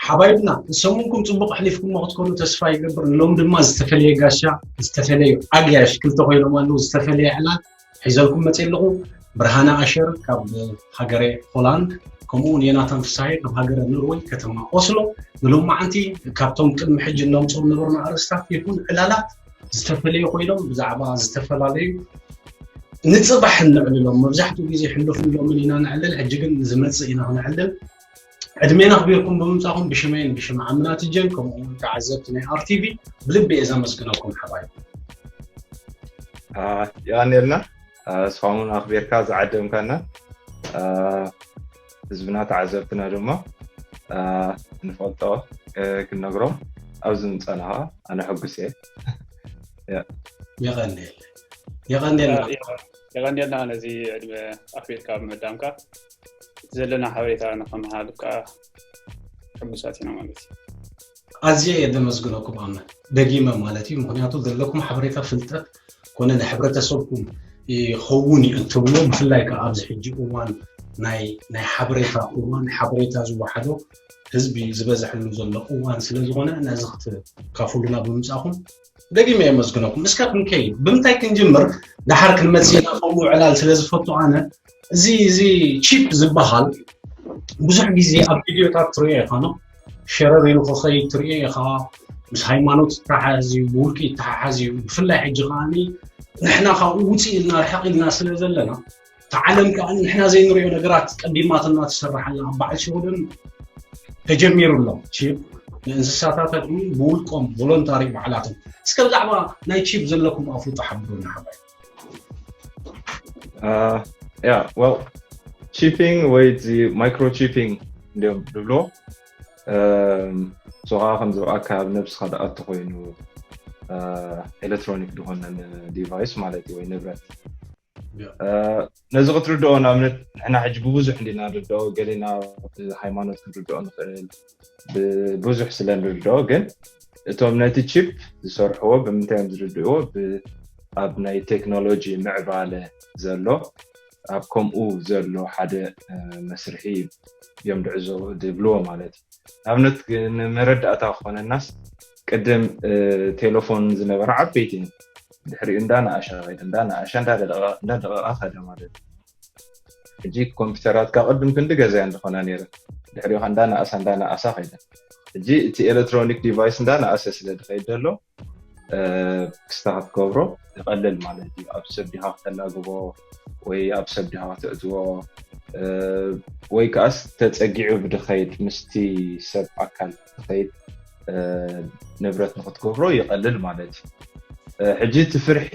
ሓባይብና ሰሙንኩም ፅቡቕ ኣሕሊፍኩሞ ክትኮኑ ተስፋ ይገብር። ሎም ድማ ዝተፈለየ ጋሻ ዝተፈለዩ ኣግያሽ ክልተ ኮይኖም ኣለዉ። ዝተፈለየ ዕላል ሒዘልኩም መፅእ ኣለኹ። ብርሃነ ኣሸር ካብ ሃገረ ሆላንድ፣ ከምኡ እውን የናታን ፍሳሄ ካብ ሃገረ ኖርወይ ከተማ ኦስሎ። ንሎማዓንቲ ካብቶም ቅድሚ ሕጂ እነምፅኦም ነበርና ኣርእስታት ይኹን ዕላላት ዝተፈለዩ ኮይኖም ብዛዕባ ዝተፈላለዩ ንፅባሕ እነዕልሎም። መብዛሕትኡ ግዜ ሕሉፍ ንሎምን ኢና ነዕልል፣ ሕጂ ግን ንዝመፅእ ኢና ክነዕልል። ዕድሜና ኣኽቢርኩም ብምምፃኹም ብሽመይን ብሽም ዓምና ትጀን ከምኡ እውን ተዓዘብቲ ናይ ኣርቲቪ ብልቢ እየ ዘመስግነኩም ሓባይ። የቐንየልና። እስኻውን ኣኽቢርካ ዝዓደምካና ህዝብና ተዓዘብትና ድማ ንፈልጦ ክንነግሮም ኣብዚ ምፀናኻ ኣነ ሕጉስ እየ። የቐንየል የቐንየልና። የቐንየልና ነዚ ዕድመ ኣኽቢርካ ብምዕዳምካ። እቲ ዘለና ሓበሬታ ንኸመሃብ ከዓ ሕጉሳት ኢና ማለት እዩ። ኣዝየ እየ ዘመስግነኩም ኣነ ደጊመ ማለት እዩ። ምክንያቱ ዘለኩም ሓበሬታ ፍልጠት ኮነ ንሕብረተሰብኩም ይኸውን እዩ እንትብሎ ብፍላይ ከዓ ኣብዚ ሕጂ እዋን ናይ ናይ ሓበሬታ እዋን ሓበሬታ ዝወሓዶ ህዝቢ ዝበዝሐሉ ዘሎ እዋን ስለዝኾነ ነዚ ክትካፍሉና ብምምፃእኩም ደጊመ የመስግነኩም። እስከ ክንከይድ ብምንታይ ክንጅምር ደሓር ክንመፅእ ኢና ከምኡ ዕላል ስለዝፈቱ ኣነ እዚ እዚ ቺፕ ዝበሃል ብዙሕ ግዜ ኣብ ቪድዮታት ትሪኦ ኢኻ ነው ሸረር ኢሉ ክኸይድ ትሪኦ ኢኻ ምስ ሃይማኖት ይተሓሓዝ እዩ ብውልቂ ይተሓሓዝ እዩ ብፍላይ ሕጂ ከዓኒ ንሕና ካብኡ ውፅእ ኢልና ርሕቕ ኢልና ስለ ዘለና እታ ዓለም ከዓ ንሕና ዘይንሪኦ ነገራት ቀዲማትና ትሰርሓልና ኣብ በዓል ሽወደን ተጀሚሩ ኣሎ ቺፕ ንእንስሳታት ብውልቆም ቮሎንታሪ ባዕላቶም እስከ ብዛዕባ ናይ ቺፕ ዘለኩም ኣፍልጦ ሓብሩና ሓባይ ያ well chipping ወይ እዚ microchipping እንዲም ዝብሎ እሱ ከዓ ከም ዝበኣካ ኣብ ነብስካ ዝኣቱ ኮይኑ ኤሌክትሮኒክ ዝኾነ ዲቫይስ ማለት እዩ ወይ ንብረት ነዚ ክትርድኦ ንኣብነት ንሕና ሕጂ ብብዙሕ እንዲና ንርድኦ ገሌና ብሃይማኖት ክንርድኦ ንኽእል ብብዙሕ ስለ ንርድኦ ግን እቶም ነቲ ቺፕ ዝሰርሕዎ ብምንታይ እዮም ዝርድእዎ ኣብ ናይ ቴክኖሎጂ ምዕባለ ዘሎ ኣብ ከምኡ ዘሎ ሓደ መስርሒ እዮም ድዕዞ ዝብልዎ ማለት እዩ ንኣብነት ንመረዳእታ ክኾነናስ ቅድም ቴሌፎን ዝነበረ ዓበይቲ ድሕሪኡ እንዳነኣሻ ከይደ እንዳነኣሻ እንዳደቀቃ ከደ ማለት እዩ ሕጂ ኮምፒተራት ካብ ቅድም ክንዲ ገዛያ እንደኾና ነይረ ድሕሪኡ እንዳነኣሳ እንዳነኣሳ ከይደ ሕጂ እቲ ኤሌክትሮኒክ ዲቫይስ እንዳነኣሰ ስለ ዝኸይድ ዘሎ ክስታ ክትገብሮ ይቐልል ማለት እዩ ኣብ ሰብ ዲኻ ክተላግቦ ወይ ኣብ ሰብ ዲኻ ክትእትዎ ወይ ከዓስ ተፀጊዑ ብድኸይድ ምስቲ ሰብ ኣካል ትኸይድ ንብረት ንክትገብሮ ይቐልል ማለት እዩ ሕጂ እቲ ፍርሒ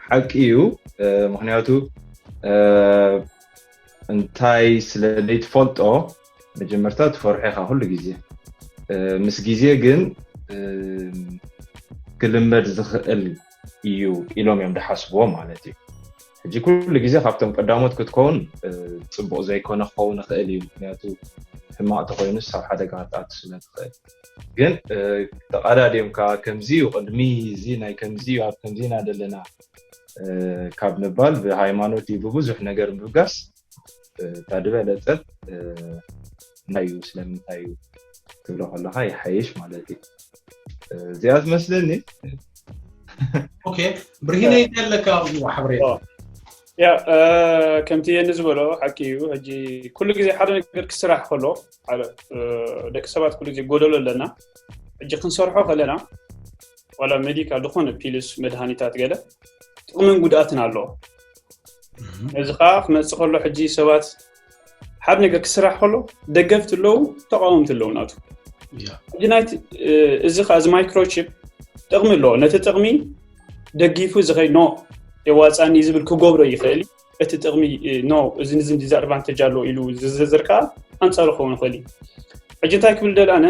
ሓቂ እዩ ምክንያቱ እንታይ ስለ ዘይትፈልጦ መጀመርታ ትፈርሑ ኢኻ ኩሉ ግዜ ምስ ግዜ ግን ክልመድ ዝኽእል እዩ ኢሎም እዮም ዝሓስብዎ ማለት እዩ ሕጂ ኩሉ ግዜ ካብቶም ቀዳሞት ክትከውን ፅቡቅ ዘይኮነ ክኸውን ይኽእል እዩ ምክንያቱ ሕማቅ ተኮይኑስ ኣብ ሓደጋ ክትኣቱ ስለ ትኽእል ግን ተቐዳዲምካ ከምዚ እዩ ቅድሚ እዚ ናይ ከምዚ እዩ ኣብ ከምዚ ኢና ዘለና ካብ ምባል ብሃይማኖት እዩ ብብዙሕ ነገር ምብጋስ እታ ዝበለፀት ናይ እዩ ስለምንታይ እዩ ትብሎ ከለካ ይሓይሽ ማለት እዩ እዚኣ ትመስለኒ ኦኬ ብርሂነ ይደለካ ሓበሬታ ያ ከምቲ የኒ ዝበሎ ሓቂ እዩ ሕጂ ኩሉ ግዜ ሓደ ነገር ክስራሕ ከሎ ደቂ ሰባት ኩሉ ግዜ ጎደሎ ኣለና ሕጂ ክንሰርሖ ከለና ዋላ ሜዲካል ዝኾነ ፒልስ መድሃኒታት ገለ ጥቕምን ጉድኣትን ኣለዎ እዚ ከዓ ክመፅእ ከሎ ሕጂ ሰባት ሓደ ነገር ክስራሕ ከሎ ደገፍቲ ኣለዉ ተቃወምቲ ኣለዉ ናቱ ሕጂ ናይቲ እዚ ከዓ እዚ ማይክሮቺፕ ጥቕሚ ኣለዎ ነቲ ጥቕሚ ደጊፉ ዝኸይድ ኖ የዋፃኒ ዝብል ክገብሮ ይኽእል እዩ። እቲ ጥቕሚ ኖ እዚ ንዚ ዲስኣድቫንቴጅ ኣሎ ኢሉ ዝዝርዝር ከዓ ኣንፃሩ ክኸውን ይኽእል እዩ። ሕጂ እንታይ ክብል ደል ኣነ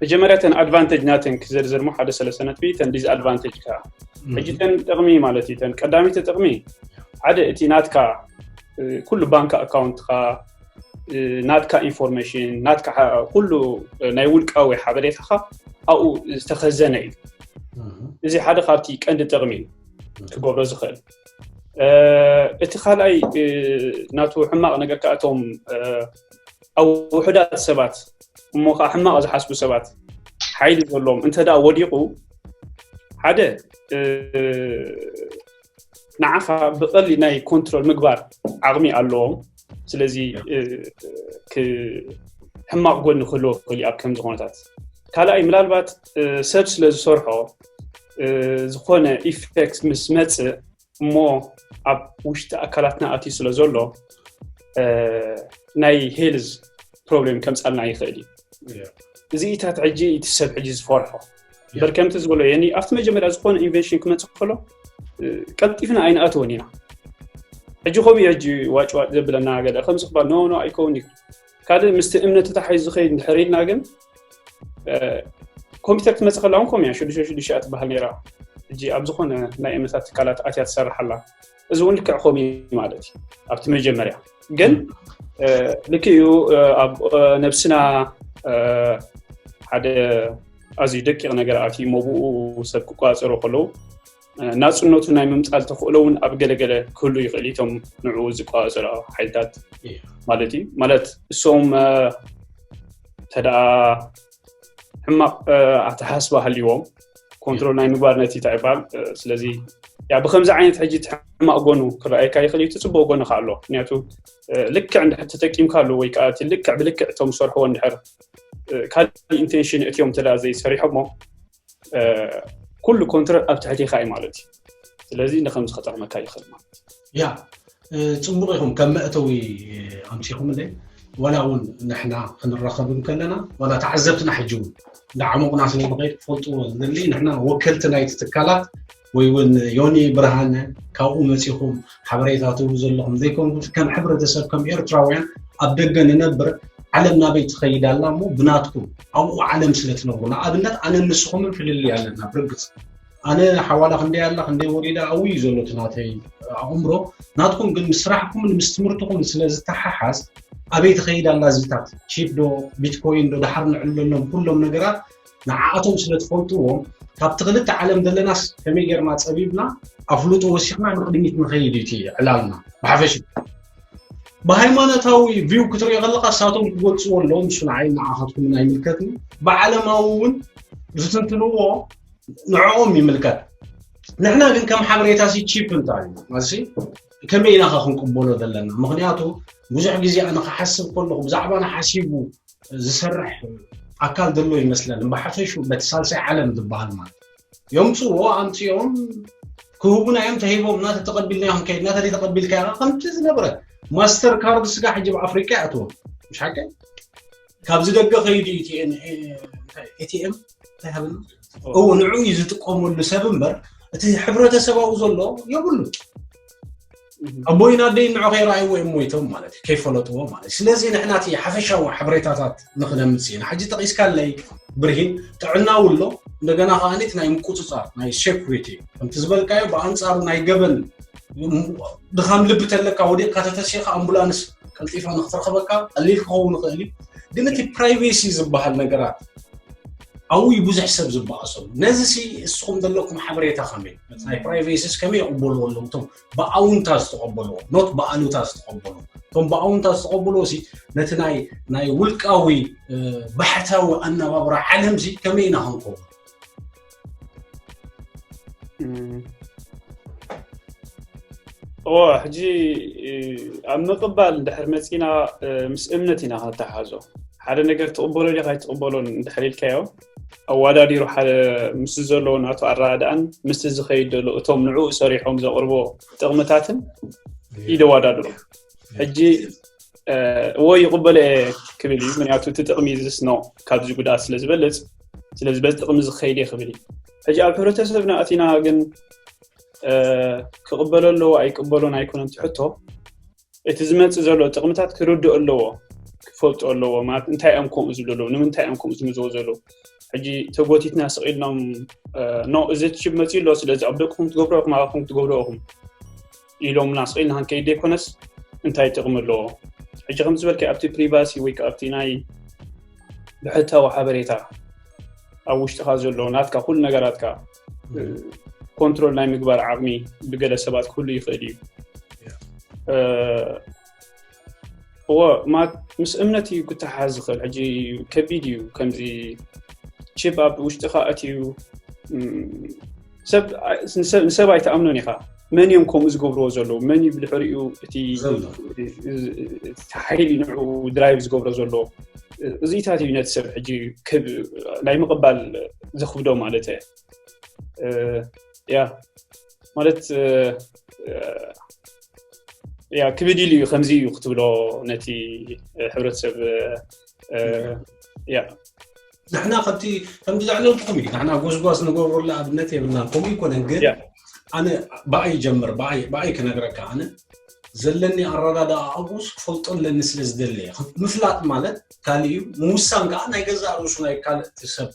መጀመርያ ተን ኣድቫንቴጅ ናተን ክዘርዝር ሞ ሓደ ሰለስተ ነጥቢ ተን ዲስኣድቫንቴጅ ከዓ ሕጂ ተን ጥቕሚ ማለት እዩ። ተን ቀዳሚቲ ጥቕሚ ሓደ እቲ ናትካ ኩሉ ባንክ ኣካውንትካ ናትካ ኢንፎርሜሽን ናትካ ኩሉ ናይ ውልቃዊ ሓበሬታካ ኣብኡ ዝተኸዘነ እዩ። እዚ ሓደ ካብቲ ቀንዲ ጥቕሚ እዩ ክገብሮ ዝኽእል። እቲ ካልኣይ ናቱ ሕማቕ ነገር ከዓ እቶም ኣብ ውሑዳት ሰባት እሞ ከዓ ሕማቕ ዝሓስቡ ሰባት ሓይሊ ዘለዎም እንተ ደኣ ወዲቑ ሓደ ንዓኻ ብቐሊ ናይ ኮንትሮል ምግባር ዓቕሚ ኣለዎም። ስለዚ ሕማቕ ጎኒ ክህልዎ ክእል ኣብ ከም ዝኾነታት ካልኣይ ምናልባት ሰብ ስለ ዝሰርሖ ዝኾነ ኢፌክት ምስ መፅእ እሞ ኣብ ውሽጢ ኣካላትና ኣትዩ ስለ ዘሎ ናይ ሄልዝ ፕሮብሌም ከምፃልና ይኽእል እዩ። እዚኢታት ሕጂ እቲ ሰብ ሕጂ ዝፈርሖ በርከምቲ ዝበሎ የኒ ኣብቲ መጀመርያ ዝኾነ ኢንቨንሽን ክመፅእ ከሎ ቀልጢፍና ኣይንኣትወን ኢና። ሕጂ ከምኡ ሕጂ ዋጭዋጭ ዘብለና ገለ ከምዚ ክባል ኖ ኖ ኣይከውን እዩ። ካልእ ምስቲ እምነት ተታሒዙ ዝኸይድ እንድሕር ኢልና ግን ኮምፒተር ክትመፅእ ከላ እውን ከምኡ እያ ሽዱሽተ ሽዱሽተ እያ ትበሃል ነይራ። ሕጂ ኣብ ዝኾነ ናይ እምነታት ትካላት ኣትያ ትሰርሓላ። እዚ እውን ልክዕ ከምኡ ማለት እዩ ኣብቲ መጀመርያ ግን ልክዩ ኣብ ነብስና ሓደ ኣዝዩ ደቂቕ ነገር ኣትዩ መብኡ ሰብ ክቋፀሮ ከለዉ ናፅነቱ ናይ ምምፃል ተኽእሎ እውን ኣብ ገለገለ ክህሉ ይኽእል እቶም ንዕኡ ዝቋፀሮ ሓይልታት ማለት እዩ። ማለት እሶም ተደኣ ሕማቕ ኣተሓስባ ሃልዎም ኮንትሮል ናይ ምግባር ነቲ እንታይ ይበሃል። ስለዚ ያ ብከምዚ ዓይነት ሕጂ እቲ ሕማቕ ጎኑ ክረኣየካ ይኽእል እዩ፣ እቲ ፅቡቕ ጎኑ ከዓ ኣሎ። ምክንያቱ ልክዕ እንድሕር ተጠቂምካሉ ወይ ከዓ እቲ ልክዕ ብልክዕ እቶም ዝሰርሕዎ እንድሕር ካልእ ኢንቴንሽን እትዮም ተዳ ዘይሰሪሖሞ ኩሉ ኮንትሮል ኣብ ትሕቲኻ እዩ ማለት እዩ። ስለዚ ንከምዚ ከጠቕመካ ይኽእል ማለት እዩ። ያ ፅቡቕ ኢኹም ከም መእተዊ ኣምሲኹምለይ። ዋላ እውን ንሕና ክንራኸብ እንከለና ዋላ ተዓዘብትና ሕጂ እውን እንዳዓሞቕና ስለ ንኸይድ ክፈልጥዎ ዝደሊ ንሕና ወከልቲ ናይቲ ትካላት ወይ እውን ዮኒ ብርሃነ ካብኡ መፂኹም ሓበሬታ ትህቡ ዘለኹም ዘይኮንኩስ ከም ሕብረተሰብ ከም ኤርትራውያን ኣብ ደገ ንነብር ዓለም ናበይ ትኸይድ ኣላ እሞ ብናትኩም ኣብኡ ዓለም ስለ ትነብሩ ንኣብነት ኣነ ንስኹምን ፍልልይ ኣለና ብርግፅ ኣነ ሓዋላ ክንደይ ኣላ ክንደይ ወሪዳ ኣብኡ እዩ ዘሎ እቲ ናተይ ኣእምሮ ናትኩም ግን ምስ ስራሕኩምን ምስ ትምህርትኹምን ስለ ዝተሓሓዝ ኣበይ ትኸይድ ኣላ እዚታት ቺፕ ዶ ቢትኮይን ዶ ድሓር ንዕለሎም ኩሎም ነገራት ንዓኣቶም ስለ ትፈልጥዎም ካብቲ ክልተ ዓለም ዘለናስ ከመይ ጌርና ፀቢብና ኣፍልጦ ወሲኽና ንቕድሚት ንኸይድ እዩ እቲ ዕላልና ብሓፈሽ ብሃይማኖታዊ ቪው ክትሪኦ ከለካ እሳቶም ክገልፅዎ ኣለዎም እሱ ንዓይ ንዓኻትኩም ኣይምልከትኒ ብዓለማዊ እውን ዝትንትንዎ ንዕኦም ይምልከት ንሕና ግን ከም ሓበሬታ ሲ ቺፕ እንታይ እዩ ማለት ከመይ ኢና ኸ ክንቅበሎ ዘለና ምክንያቱ ብዙሕ ግዜ ኣነ ክሓስብ ከለኹ ብዛዕባና ሓሲቡ ዝሰርሕ ኣካል ዘሎ ይመስለኒ ብሓፈሹ በቲ ሳልሳይ ዓለም ዝበሃል ማለት የምፅዎ ኣምፅኦም ክህቡና እዮም ተሂቦምና ተተቐቢልናዮ ክንከይድና ተዘይተቐቢልካ ከምቲ ዝነበረ ማስተር ካርድ ስጋ ሕጂ ኣብ ኣፍሪቃ ይኣትዎም ምሽ ሓቂ ካብዚ ደገ ከይዱ ኤቲኤም እንታይ ሃብና እዎ ንዑ እዩ ዝጥቀመሉ ሰብ እምበር እቲ ሕብረተሰባዊ ዘሎ የብሉ ኣቦይን ኣደይን ንዑ ከይረኣይዎ እዮም ሞይቶም ማለት እዩ ከይፈለጥዎ ማለት እዩ ስለዚ ንሕና እቲ ሓፈሻዊ ሓበሬታታት ንክነምፅ ኢና ሕጂ ጠቂስካለይ ብርሂን ጥዕና ውሎ እንደገና ከዓ እቲ ናይ ምቁፅፃር ናይ ሴኩሪቲ ከምቲ ዝበልካዮ ብኣንፃሩ ናይ ገበን ድኻም ልቢ ተለካ ወዲቕካ ተተሲኻ ኣምቡላንስ ቀልጢፋ ንክትረኸበካ ቀሊል ክኸውን ይኽእል እዩ ግን እቲ ፕራይቬሲ ዝበሃል ነገራት ኣብኡ ብዙሕ ሰብ ዝበኣሰሉ ነዚ ሲ እስኹም ዘለኩም ሓበሬታ ከመይ ናይ ፕራይቬሲስ ከመይ ይቕበልዎ ኣለዉ እቶም ብኣውንታ ዝተቐበልዎ ኖት ብኣሉታ ዝተቐበልዎ እቶም ብኣውንታ ዝተቐበልዎ ሲ ነቲ ናይ ናይ ውልቃዊ ባሕታዊ ኣነባብራ ዓለም ሲ ከመይ ኢና ክንከውን እዎ ሕጂ ኣብ ምቕባል እንድሕር መፂና ምስ እምነት ኢና ክንተሓዞ ሓደ ነገር ትቕበሎ ዲኻ ኣይትቕበሎን እንድሕር ኢልካዮ ኣዋዳዲሩ ሓደ ምስ ዘለዎ ናቱ ኣረዳድኣን ምስቲ ዝኸይድ ዘሎ እቶም ንዕኡ ሰሪሖም ዘቕርቦ ጥቕምታትን ይደዋዳድሮ ሕጂ እዎ ይቕበሎ እየ ክብል እዩ ምክንያቱ እቲ ጥቕሚ ዝስኖ ካብዚ ጉድኣት ስለ ዝበልፅ ስለዚ በዚ ጥቕሚ ዝኸይድ እየ ክብል እዩ ሕጂ ኣብ ሕብረተሰብና ኣቲና ግን ክቕበሎ ኣለዎ ኣይቅበሎን ኣይኮነን ትሕቶ። እቲ ዝመፅእ ዘሎ ጥቕምታት ክርድኦ ኣለዎ፣ ክፈልጦ ኣለዎ። ማለት እንታይ እዮም ከምኡ ዝብሉ ኣለዉ፣ ንምንታይ እዮም ከምኡ ዝምዝዎ ዘለዉ? ሕጂ ተጎቲትና ስቕ ኢልኖም ኖ፣ እዚ ቺፕ መፅኡ ኣሎ፣ ስለዚ ኣብ ደቅኹም ትገብሮ ኢኹም፣ ኣባኹም ትገብሮ ኢኹም ኢሎምና ስቕ ኢልና ክንከይድ ዘይኮነስ እንታይ ጥቕሚ ኣለዎ? ሕጂ ከም ዝበልከ ኣብቲ ፕሪቫሲ ወይ ከዓ ኣብቲ ናይ ብሕታዊ ሓበሬታ ኣብ ውሽጥኻ ዘሎ ናትካ ኩሉ ነገራትካ ኮንትሮል ናይ ምግባር ዓቕሚ ብገለ ሰባት ክህሉ ይኽእል እዩ። እዎ፣ ምስ እምነት እዩ ክተሓዝ ዝኽእል። ሕጂ ከቢድ እዩ ከምዚ ቺፕ ኣብ ውሽጥኻ ኣትዩ። ሰብ ንሰብ ኣይትኣምኖን ኢኻ። መን እዮም ከምኡ ዝገብርዎ ዘለዉ? መን እዩ ብድሕሪኡ እቲ ሓይሊ ንዕኡ ድራይቭ ዝገብሮ ዘሎ? እዚታት እዩ ነቲ ሰብ ሕጂ ናይ ምቕባል ዘኽብዶ ማለት እየ። ያ ማለት ያ ክብድ ኢሉ እዩ ከምዚ እዩ ክትብሎ ነቲ ሕብረተሰብ። ያ ንሕና ከምቲ ከምቲ ዘዕለልኩኹም እዩ። ንሕና ጎስጓስ ንገብረሉ ኣብነት የብልናን። ከምኡ ይኮነን ግን ኣነ ብኣይ ይጀምር፣ ብኣይ ክነግረካ። ኣነ ዘለኒ ኣረዳድኣ ኣብኡስ ክፈልጦ ኣለኒ ስለ ዝደለየ። ምፍላጥ ማለት ካልእ እዩ፣ ምውሳን ከዓ ናይ ገዛእ ርእሱ ናይ ካልእ ሰብ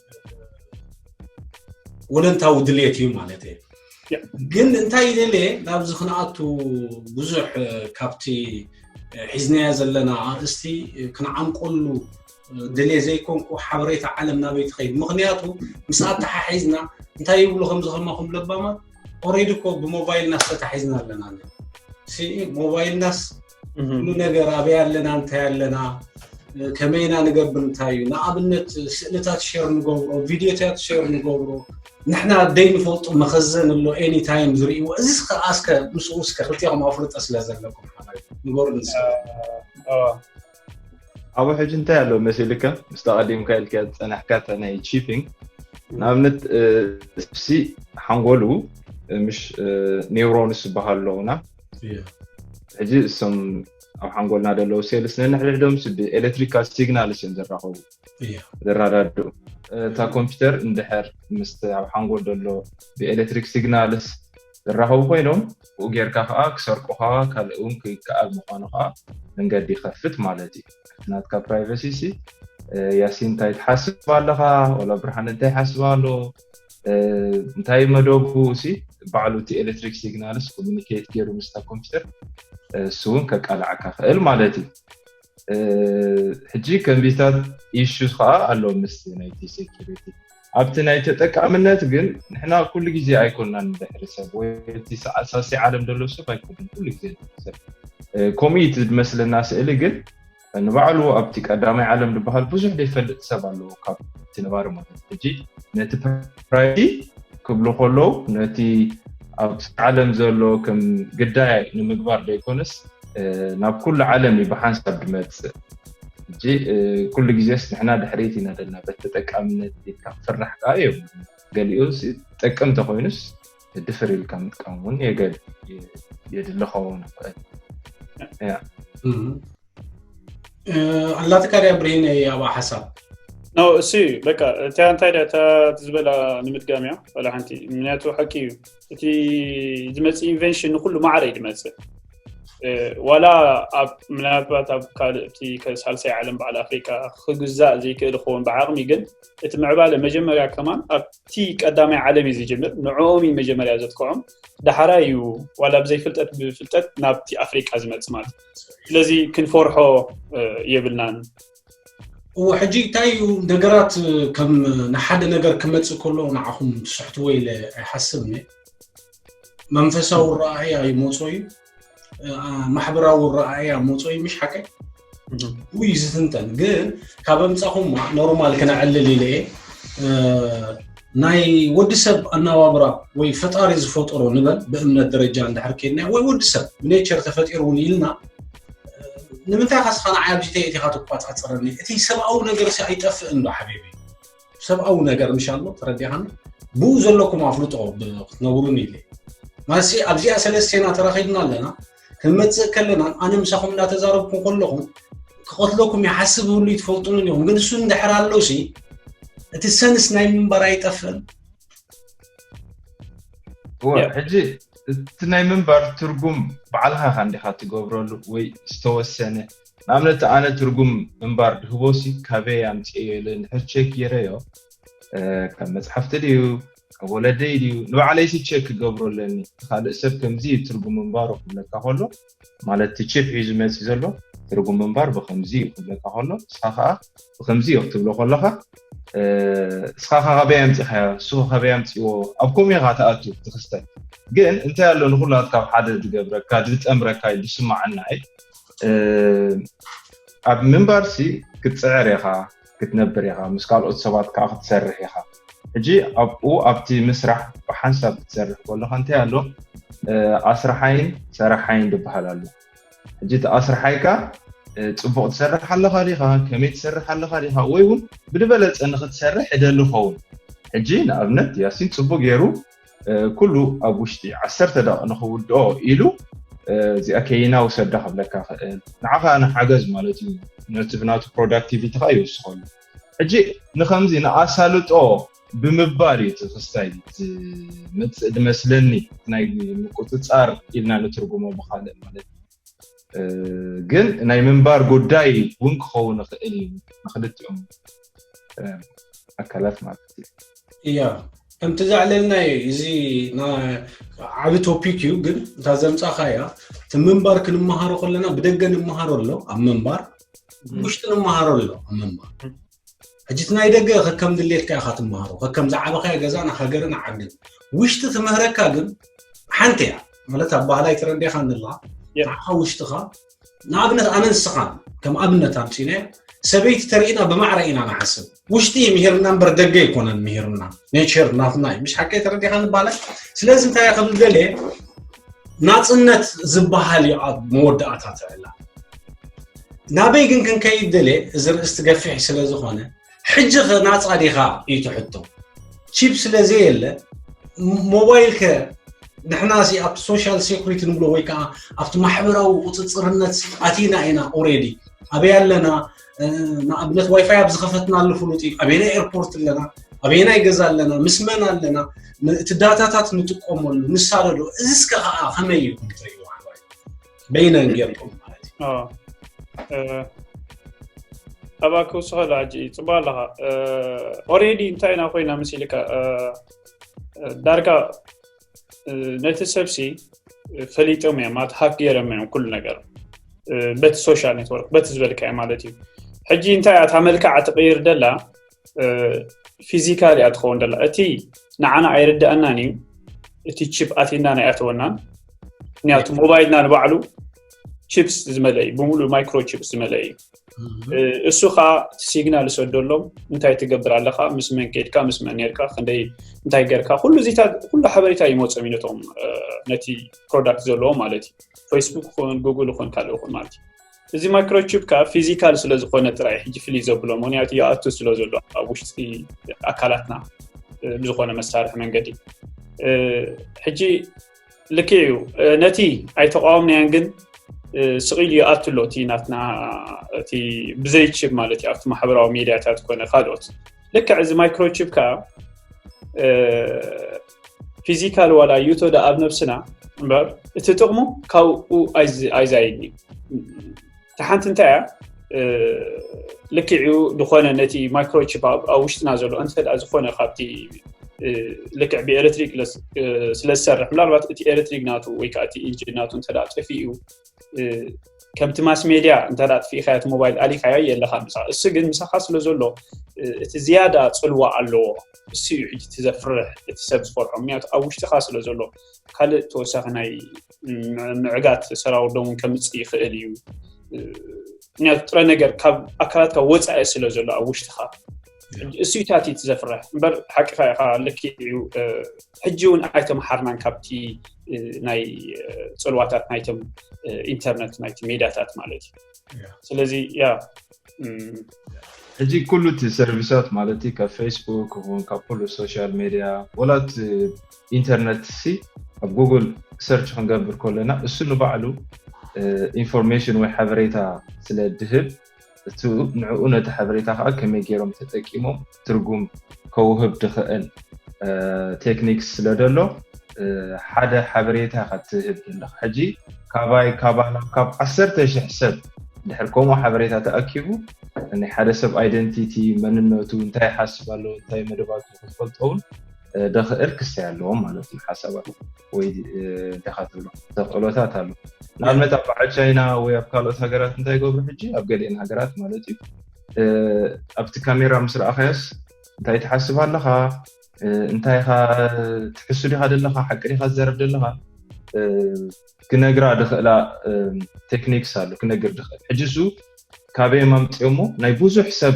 ወለንታዊ ድልየት እዩ ማለት እየ። ግን እንታይ ይደልየ ናብዚ ክንኣቱ ብዙሕ ካብቲ ሒዝናዮ ዘለና ኣርእስቲ ክንዓምቆሉ ድልየ ዘይኮንኩ ሓበሬታ ዓለም ናበይ ትኸይድ። ምኽንያቱ ምስ ኣተሓሒዝና እንታይ ይብሉ ከምዚ ከማኹም ለባማት ኦሬዲ እኮ ብሞባይልናስ ተታሒዝና ኣለና። ሞባይልናስ ኩሉ ነገር ኣበይ ኣለና እንታይ ኣለና ከመይና ንገብር እንታይ እዩ። ንኣብነት ስእልታት ሸር ንገብሮ፣ ቪዲዮታት ሸር ንገብሮ፣ ንሕና ደይ ንፈልጦ መኸዘን ኣሎ ኤኒ ታይም ዝርእይዎ። እዚ እስከ ኣስከ ምስኡ እስከ ክልቲኹም ኣፍልጦ ስለ ዘለኩም ሓራይ ንገሩ ንስ ኣብ ሕጂ እንታይ ኣሎ መሲልካ ምስ ተቐዲምካ ኢልካ ዝፀናሕካ ናይ ቺፒንግ ንኣብነት ሲ ሓንጎሉ ምሽ ኔውሮንስ ዝበሃሉ ኣለውና። ሕጂ እሶም ኣብ ሓንጎልና ዘለዉ ሴልስ ነንሕድሕዶም ብኤሌክትሪካል ሲግናልስ እዮም ዝራኸቡ ዝረዳድኡ። እታ ኮምፒውተር እንድሕር ምስ ኣብ ሓንጎል ዘሎ ብኤሌክትሪክ ሲግናልስ ዝራኸቡ ኮይኖም ብኡ ጌርካ ከዓ ክሰርቁኻ ካልእ እውን ክከኣል ምዃኑ ከዓ መንገዲ ይኸፍት ማለት እዩ። ናትካ ፕራይቨሲ ሲ ያሲን እንታይ ትሓስብ ኣለኻ ወላ ብርሃን እንታይ ይሓስብ ኣሎ እንታይ መደቡ ሲ ባዕሉ እቲ ኤሌክትሪክ ሲግናልስ ኮሚኒኬት ገይሩ ምስታ ኮምፒውተር እሱ እውን ከቃልዓካ ክእል ማለት እዩ። ሕጂ ከምዚታት ኢሹስ ከዓ ኣሎ ምስ ናይቲ ሴኪሪቲ ኣብቲ ናይ ተጠቃምነት ግን ንሕና ኩሉ ግዜ ኣይኮንናን ንድሕሪ ሰብ ወይ እቲ ሳዕሳሲ ዓለም ዘሎ ሰብ ኣይኮንን ኩሉ ግዜ ሰብ ከምኡ እዩ ዝመስለና ስእሊ ግን ንባዕሉ ኣብቲ ቀዳማይ ዓለም ዝበሃል ብዙሕ ዘይፈልጥ ሰብ ኣለዎ ካብቲ ነባሪ ማለት ሕጂ ነቲ ፕራይቲ ክብሉ ከለዉ ነቲ ኣብቲ ዓለም ዘሎ ከም ግዳይ ንምግባር ዘይኮነስ ናብ ኩሉ ዓለም እዩ ብሓንሳብ ዝመፅእ ሕጂ ኩሉ ግዜስ ንሕና ድሕሪት ኢና ዘለና በቲ ተጠቃምነት ኢልካ ክፍራሕ ከዓ እዮም ገሊኡ ጠቅም ተኮይኑስ ድፍር ኢልካ ምጥቃም እውን የገል የድሊ ከውን ይኽእል ኣላትካ ድያ ብርሂነ ኣብኣ ሓሳብ ኖ እሱ በቃ እቲያ እንታይ ድያ እታ ዝበላ ንምድጋም እያ ዋላ ሓንቲ ምክንያቱ ሓቂ እዩ እቲ ዝመፅእ ኢንቨንሽን ንኩሉ ማዕረ እዩ ዝመፅእ ዋላ ኣብ ምናልባት ኣብ ካልእ እቲ ሳልሳይ ዓለም በዓል ኣፍሪካ ክግዛእ ዘይክእል ክኸውን ብዓቕሚ ግን እቲ ምዕባለ መጀመርያ ከማን ኣብቲ ቀዳማይ ዓለም እዩ ዝጅምር ንዕኦም እዩ መጀመርያ ዘትክዖም ዳሕራይ እዩ ዋላ ብዘይ ፍልጠት ብፍልጠት ናብቲ ኣፍሪቃ ዝመጽእ ማለት ስለዚ ክንፈርሖ የብልናን እዎ ሕጂ እንታይ እዩ ነገራት ከም ንሓደ ነገር ክመፅእ ከሎ ንዓኹም ትስሕትዎ ኢለ ኣይሓስብኒ መንፈሳዊ ረኣያ ይመፆ እዩ ማሕበራዊ ረኣያ መፆ እዩ ምሽ ሓቀይ ውይ ዝትንተን ግን ካብ ኣምፃኹማ ኖርማል ክነዕልል ኢለ ናይ ወዲ ሰብ ኣናባብራ ወይ ፈጣሪ ዝፈጠሮ ንበል ብእምነት ደረጃ እንድሕር ከድና ወይ ወዲ ሰብ ብኔቸር ተፈጢሩ እውን ኢልና ንምንታይ ካስኻ ንዓይ ኣብዚ ተየእቲኻ ትቋፃፀረኒ እቲ ሰብኣዊ ነገር ሲ ኣይጠፍእን ዶ ሓቢቢ ሰብኣዊ ነገር ምሻሎ ተረዲኻኒ ብኡ ዘለኩም ኣፍልጦ ክትነብሩን ኢለ ማለት ኣብዚኣ ሰለስቴና ተራኺብና ኣለና ክንመፅእ ከለና ኣነ ምሳኹም እናተዛረብኩ ከለኹም ክቐትለኩም ይሓስብ ህሉ ትፈልጡንን ኢኹም ግን እሱ እንድሕር ኣሎ ሲ እቲ ሰንስ ናይ ምንባር ኣይጠፍእን እወ ሕጂ እቲ ናይ ምንባር ትርጉም ባዕልኻ ኢኻ እንዲኻ ትገብረሉ ወይ ዝተወሰነ። ንኣብነት ኣነ ትርጉም ምንባር ድህቦሲ ካበይ ኣምፅኤዮ ኢለ እንድሕር ቸክ ገይረዮ፣ ካብ መፅሓፍቲ ድዩ ካብ ወለደይ ድዩ ንባዕለይሲ ቸክ ክገብሮ ኣለኒ። ካልእ ሰብ ከምዚ እዩ ትርጉም ምንባሩ ክብለካ ከሎ፣ ማለት እቲ ቺፕ ሒዙ መፂ ዘሎ ትርጉም ምንባር ብከምዚ እዩ ክብለካ ከሎ፣ ንስኻ ከዓ ብከምዚ እዩ ክትብሎ ከለካ፣ እስኻ ካበይ ኣምፂኻዮ፣ ንሱ ካበይ ኣምፂዎ፣ ኣብ ከምኡ ኢኻ ትኣቱ። ትክስተት ግን እንታይ ኣሎ ንኩላት ካብ ሓደ ዝገብረካ ዝጠምረካ ዝስማዓና እየ። ኣብ ምንባርሲ ክትፅዕር ኢኻ፣ ክትነብር ኢኻ፣ ምስ ካልኦት ሰባት ከዓ ክትሰርሕ ኢኻ። ሕጂ ኣብኡ ኣብቲ ምስራሕ ብሓንሳብ ክትሰርሕ ከለካ እንታይ ኣሎ? ኣስርሓይን ሰራሓይን ዝበሃል ኣሎ። ሕጂ እቲ ኣስርሓይካ ፅቡቅ ትሰርሕ ኣለካ ዲካ፣ ከመይ ትሰርሕ ኣለካ ዲካ፣ ወይ እውን ብድበለፀ ንክትሰርሕ እደሊ ኸውን። ሕጂ ንኣብነት ያሲን ፅቡቅ ገይሩ ኩሉ ኣብ ውሽጢ ዓሰርተ ደቂ ንክውድኦ ኢሉ እዚኣ ከይና ውሰዳ ክብለካ ክእል፣ ንዓኻ ንሓገዝ ማለት እዩ። ነቲ ብናቱ ፕሮዳክቲቪቲኻ ይውስኸሉ። ሕጂ ንከምዚ ንኣሳልጦ ብምባል እዩ እቲ ክስታይ ዝመፅእ ዝመስለኒ። ናይ ምቁፅፃር ኢልና ንትርጉሞ ብካልእ ማለት ግን ናይ ምንባር ጉዳይ እውን ክኸውን ይኽእል እዩ ንክልቲኦም ኣካላት ማለት እዩ። እያ ከምቲ ዘዕለልናዮ እዚ ዓብ ቶፒክ እዩ። ግን እታ ዘምፃእካያ እቲ ምንባር ክንመሃሮ ከለና ብደገ ንምሃሮ ኣሎ ኣብ ምንባር፣ ውሽጢ ንምሃሮ ኣሎ ኣብ ምንባር። ሕጂ እቲ ናይ ደገ ከከም ድሌትካ ኢካ ትመሃሮ፣ ከከም ዝዓበኻዮ ገዛን ሃገርን ዓድን። ውሽጢ ትምህረካ ግን ሓንቲ እያ ማለት ኣባህላይ ተረዲኻ ንላ ንዓኻ ውሽጥኻ ንኣብነት ኣነ ንስኻን ከም ኣብነት ኣምፂነ ሰበይቲ ተርእና ብማዕረ ኢና ንሓስብ። ውሽጢ ምሂርና እምበር ደገ ኣይኮነን ምሂርና። ኔቸር ናትና እዩ። ምሽ ሓቀይ ተረዲኻ ንባለ። ስለዚ እንታይ ከም ዝደልየ ናፅነት ዝበሃል እዩ ኣብ መወዳእታ ትዕላ ናበይ ግን ክንከይድ ደልየ እዚ ርእስቲ ገፊሕ ስለ ዝኾነ ሕጂ ኸ ናፃ ዲኻ እዩ ትሕቶ። ቺፕ ስለ ዘየለ ሞባይል ከ ንሕና ሲ ኣብቲ ሶሻል ሴኩሪቲ ንብሎ ወይ ከዓ ኣብቲ ማሕበራዊ ቁፅፅርነት ኣቲና ኢና ኦሬዲ ኣበይ ኣለና ንኣብነት ዋይፋይ ኣብ ዝኸፈትናሉ ፍሉጥ እዩ ኣበየናይ ኤርፖርት ኣለና ኣበየናይ ገዛ ኣለና ምስ መን ኣለና እቲ ዳታታት ንጥቀመሉ ንሳደዶ እዚስከ ከዓ ከመይ እዩ ትርእይዎ በይነን ጌርኩም ማለት እዩ ኣብኣ ክውስኸሉ ሕጂ ፅቡቅ ኣለኻ ኦሬዲ እንታይ ኢና ኮይና መሲልካ ዳርጋ ነቲ ሰብሲ ፈሊጦም እዮም ማለት ሃክ ገይሮም እዮም ኩሉ ነገር በቲ ሶሻል ኔትወርክ በቲ ዝበልካዮ ማለት እዩ ሕጂ እንታይ እያ እታ መልክዓ ትቅይር ደላ ፊዚካል እያ ትኸውን ደላ እቲ ንዓና ኣይርድኣናን እዩ እቲ ቺፕ ኣቲና ናይ ኣተወናን ምክንያቱ ሞባይልና ንባዕሉ ቺፕስ ዝመለ እዩ ብምሉእ ማይክሮ ቺፕስ ዝመለ እዩ እሱ ከዓ እቲ ሲግናል ይሰደሎም እንታይ ትገብር ኣለካ ምስ መን ከድካ ምስ መን ነርካ ክንደይ እንታይ ገርካ ኩሉ ዚታት ኩሉ ሓበሬታ ይመፆም እዩ ነቶም ነቲ ፕሮዳክት ዘለዎ ማለት እዩ ፌስቡክ ይኹን ጉግል ይኹን ካልእ ይኹን ማለት እዩ እዚ ማይክሮቺፕ ከዓ ፊዚካል ስለዝኾነ ጥራይ ሕጂ ፍልይ ዘብሎ ምክንያቱ ይኣቱ ስለዘሎ ኣብ ውሽጢ ኣካላትና ብዝኾነ መሳርሒ መንገዲ ሕጂ ልክዕ እዩ ነቲ ኣይተቃወምናያን ግን ስቕ ኢሉ ይኣቱ ኣሎ እቲ ናትና እቲ ብዘይ ቺፕ ማለት እዩ ኣብቲ ማሕበራዊ ሚድያታት ኮነ ካልኦት ልክዕ እዚ ማይክሮቺፕ ከዓ ፊዚካል ዋላ ይእቶ ዶ ኣብ ነብስና እምበር እቲ ጥቕሙ ካብኡ ኣይዛይድን እዩ። እቲ ሓንቲ እንታይ እያ ልክዕ እዩ ዝኾነ ነቲ ማይክሮቺፕ ኣብ ውሽጥና ዘሎ እንተ ዝኾነ ካብቲ ልክዕ ብኤሌክትሪክ ስለ ዝሰርሕ ምናልባት እቲ ኤሌክትሪክ ናቱ ወይ ከዓ እቲ ኢንጂን ናቱ እንተ ጠፊኡ ከምቲ ማስ ሜድያ እንተ ኣጥፊእካዮ እቲ ሞባይል ኣሊካዮ የለካ ምሳኻ እሱ ግን ምሳኻ ስለ ዘሎ እቲ ዝያዳ ፅልዋ ኣለዎ እሱ እዩ ሕጂ እቲ ዘፍርሕ እቲ ሰብ ዝፈርሖ ምክንያቱ ኣብ ውሽጥኻ ስለ ዘሎ ካልእ ተወሳኺ ናይ ምዕጋት ሰራውር ዶ እውን ከምፅእ ይኽእል እዩ ምክንያቱ ጥረ ነገር ካብ ኣካላትካ ወፃኢ ስለ ዘሎ ኣብ ውሽጥኻ እሱ እዩ ታቲ እቲ ዘፍርሕ እምበር ሓቂኻ ኢኻ ልክዕ እዩ ሕጂ እውን ኣይተምሓርናን ካብቲ ናይ ፅልዋታት ናይቶም ኢንተርነት ናይቲ ሜድያታት ማለት እዩ ስለዚ ያ ሕጂ ኩሉ እቲ ሰርቪሳት ማለት ካብ ፌስቡክ ይኹን ካብ ኩሉ ሶሻል ሜድያ ወላ ኢንተርነት ሲ ኣብ ጉግል ሰርች ክንገብር ከለና እሱ ንባዕሉ ኢንፎርሜሽን ወይ ሓበሬታ ስለ ድህብ እቱ ንዕኡ ነቲ ሓበሬታ ከዓ ከመይ ገይሮም ተጠቂሞም ትርጉም ከውህብ ድኽእል ቴክኒክስ ስለ ደሎ ሓደ ሓበሬታ ኢኻ ትህብ ዘለኻ። ሕጂ ካባይ ካባና ካብ ዓሰርተ ሽሕ ሰብ ድሕር ከምኡ ሓበሬታ ተኣኪቡ ናይ ሓደ ሰብ identity፣ መንነቱ፣ እንታይ ይሓስብ ኣሎ፣ እንታይ መደባቱ ክትፈልጦ እውን ደኽእል ክሰይ ኣለዎም ማለት እዩ። ሓሳባት ወይ እንታይ ትብሎ ተኽእሎታት ኣሎ። ንኣብነት ኣብ በዓል ቻይና ወይ ኣብ ካልኦት ሃገራት እንታይ ይገብሩ ሕጂ፣ ኣብ ገሊአን ሃገራት ማለት እዩ፣ ኣብቲ ካሜራ ምስ ረኣኻዮስ እንታይ ትሓስብ ኣለኻ፣ እንታይ ኻ ትሕሱ ዲኻ ዘለኻ፣ ሓቂ ዲኻ ትዘረብ ዘለኻ፣ ክነግራ ድኽእላ ቴክኒክስ ኣሎ ክነግር ድኽእል። ሕጂ እሱ ካበይ ኣምፅኦሞ፣ ናይ ብዙሕ ሰብ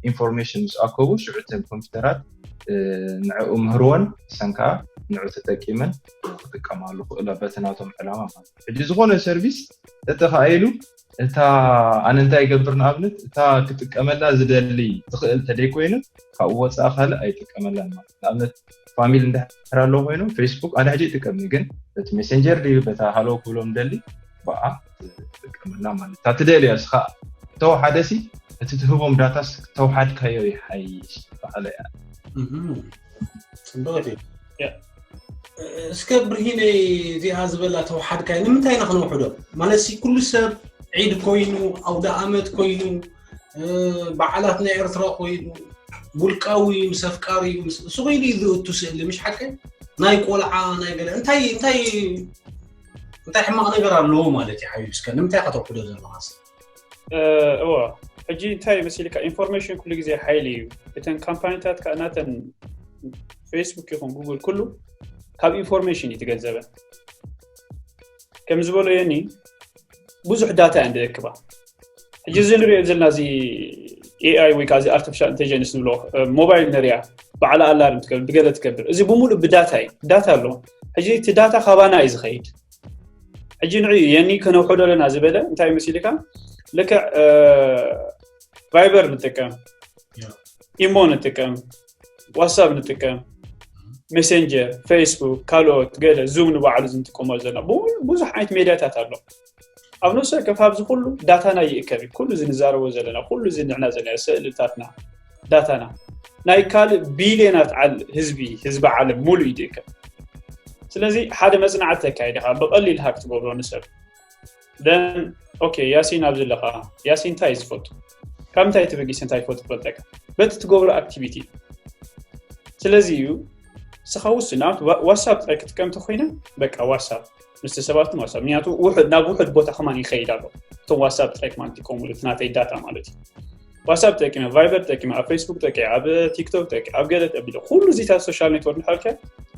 ኢንፎርሜሽን ምስ ኣከቡ ሽዑ እተን ኮምፒውተራት ንዕኡ ምህርወን፣ ንሰን ከዓ ንዑ ተጠቂመን ክጥቀማሉ ክእላ በቲ ናቶም ዕላማ ማለት እዩ። ሕጂ ዝኾነ ሰርቪስ ተተኻኢሉ እታ ኣነ እንታይ ይገብር ንኣብነት እታ ክጥቀመላ ዝደሊ ትኽእል ተደይ ኮይኑ ካብኡ ወፃኢ ካልእ ኣይጥቀመላን ማለት ንኣብነት ፋሚሊ እንድሕር ኣለዎ ኮይኑ ፌስቡክ ኣነ ሕጂ ይጥቀም ግን በቲ ሜሴንጀር ድዩ በታ ሃሎ ክብሎም ደሊ ብኣ ትጥቀመላ ማለት እታ ትደልያ እስኻ ተወሓደ ሲ እቲ ትህቦም ዳታስ ተወሓድካዮ ይሓይሽ በዓለ እያ ፅቡቅ እዩ እስከ ብርሂነይ እዚኣ ዝበላ ተወሓድካዮ ንምንታይ ኢና ክነውሕዶ ማለት ኩሉ ሰብ ዒድ ኮይኑ ኣውደ ኣመት ኮይኑ በዓላት ናይ ኤርትራ ኮይኑ ውልቃዊ ምስ ኣፍቃሪ እሱ ኮይኑ እዩ ዝእቱ ስእሊ ምሽ ሓቂ ናይ ቆልዓ ናይ ገለ እንታይ እንታይ እንታይ ሕማቕ ነገር ኣለዎ ማለት እዩ ሓቢብ እስከ ንምንታይ ከተውሕዶ ዘለኻስ እዎ ሕጂ እንታይ መሲልካ ኢንፎርሜሽን ኩሉ ግዜ ሓይሊ እዩ እተን ካምፓኒታት ከዓ ናተን ፌስቡክ ይኹን ጉግል ኩሉ ካብ ኢንፎርሜሽን እዩ ትገንዘበን ከም ዝበሎ የኒ ብዙሕ ዳታ እየን ዘክባ ሕጂ እዚ ንሪኦ ዘለና እዚ ኤኣይ ወይ ከዓ እዚ ኣርቲፊሻል ኢንቴሊጀንስ ንብሎ ሞባይል ንሪያ ባዕላ ኣላርም ትገብር ብገለ ትገብር እዚ ብምሉእ ብዳታ እዩ ዳታ ኣሎ ሕጂ እቲ ዳታ ካባና እዩ ዝኸይድ ሕጂ ንዕ የኒ ከነውሕዶ ኣለና ዝበለ እንታይ መሲልካ ልክዕ ቫይበር ንጥቀም ኢሞ ንጥቀም ዋትሳፕ ንጥቀም ሜሴንጀር ፌስቡክ ካልኦት ገለ ዙም ንባዕሉ ዝንጥቀመሉ ዘለና ብዙሕ ዓይነት ሜድያታት ኣሎ ኣብ ነፍሲ ወከፍ ኣብዚ ኩሉ ዳታና ይእከብ ኩሉ ዝንዛረቦ ዘለና ኩሉ ዝንዕና ዘለና ስእልታትና ዳታና ናይ ካልእ ቢልዮናት ዓል ህዝቢ ህዝቢ ዓለም ሙሉ እዩ ይእከብ ስለዚ ሓደ መፅናዕቲ ተካይድካ ብቐሊል ሃክ ትገብሮ ንሰብ ደን ኦኬ ያሲን ኣብዚ ኣለኻ ያሲን እንታይ ዝፈቱ ካብ እንታይ ትበጊስ እንታይ ፈቱ ፈልጠካ በቲ ትገብሮ ኣክቲቪቲ ስለዚ እዩ ስኻ ውስን ንኣብት ዋትሳፕ ጥራይ ክትጥቀም ተኮይነ በቃ ዋትሳፕ ምስቲ ሰባት ዋትሳፕ ምክንያቱ ውሕድ ናብ ውሕድ ቦታ ከማን ይኸይድ ኣሎ እቶም ዋትሳፕ ጥራይ ከማን ትጥቀሙሉ እቲ ናተይ ዳታ ማለት እዩ ዋትሳፕ ጠቂመ ቫይበር ጠቂመ ኣብ ፌስቡክ ጠቂ ኣብ ቲክቶክ ጠቂ ኣብ ገለ ተቢለ ኩሉ ዚታት ሶሻል ኔትወርክ ንሓልከ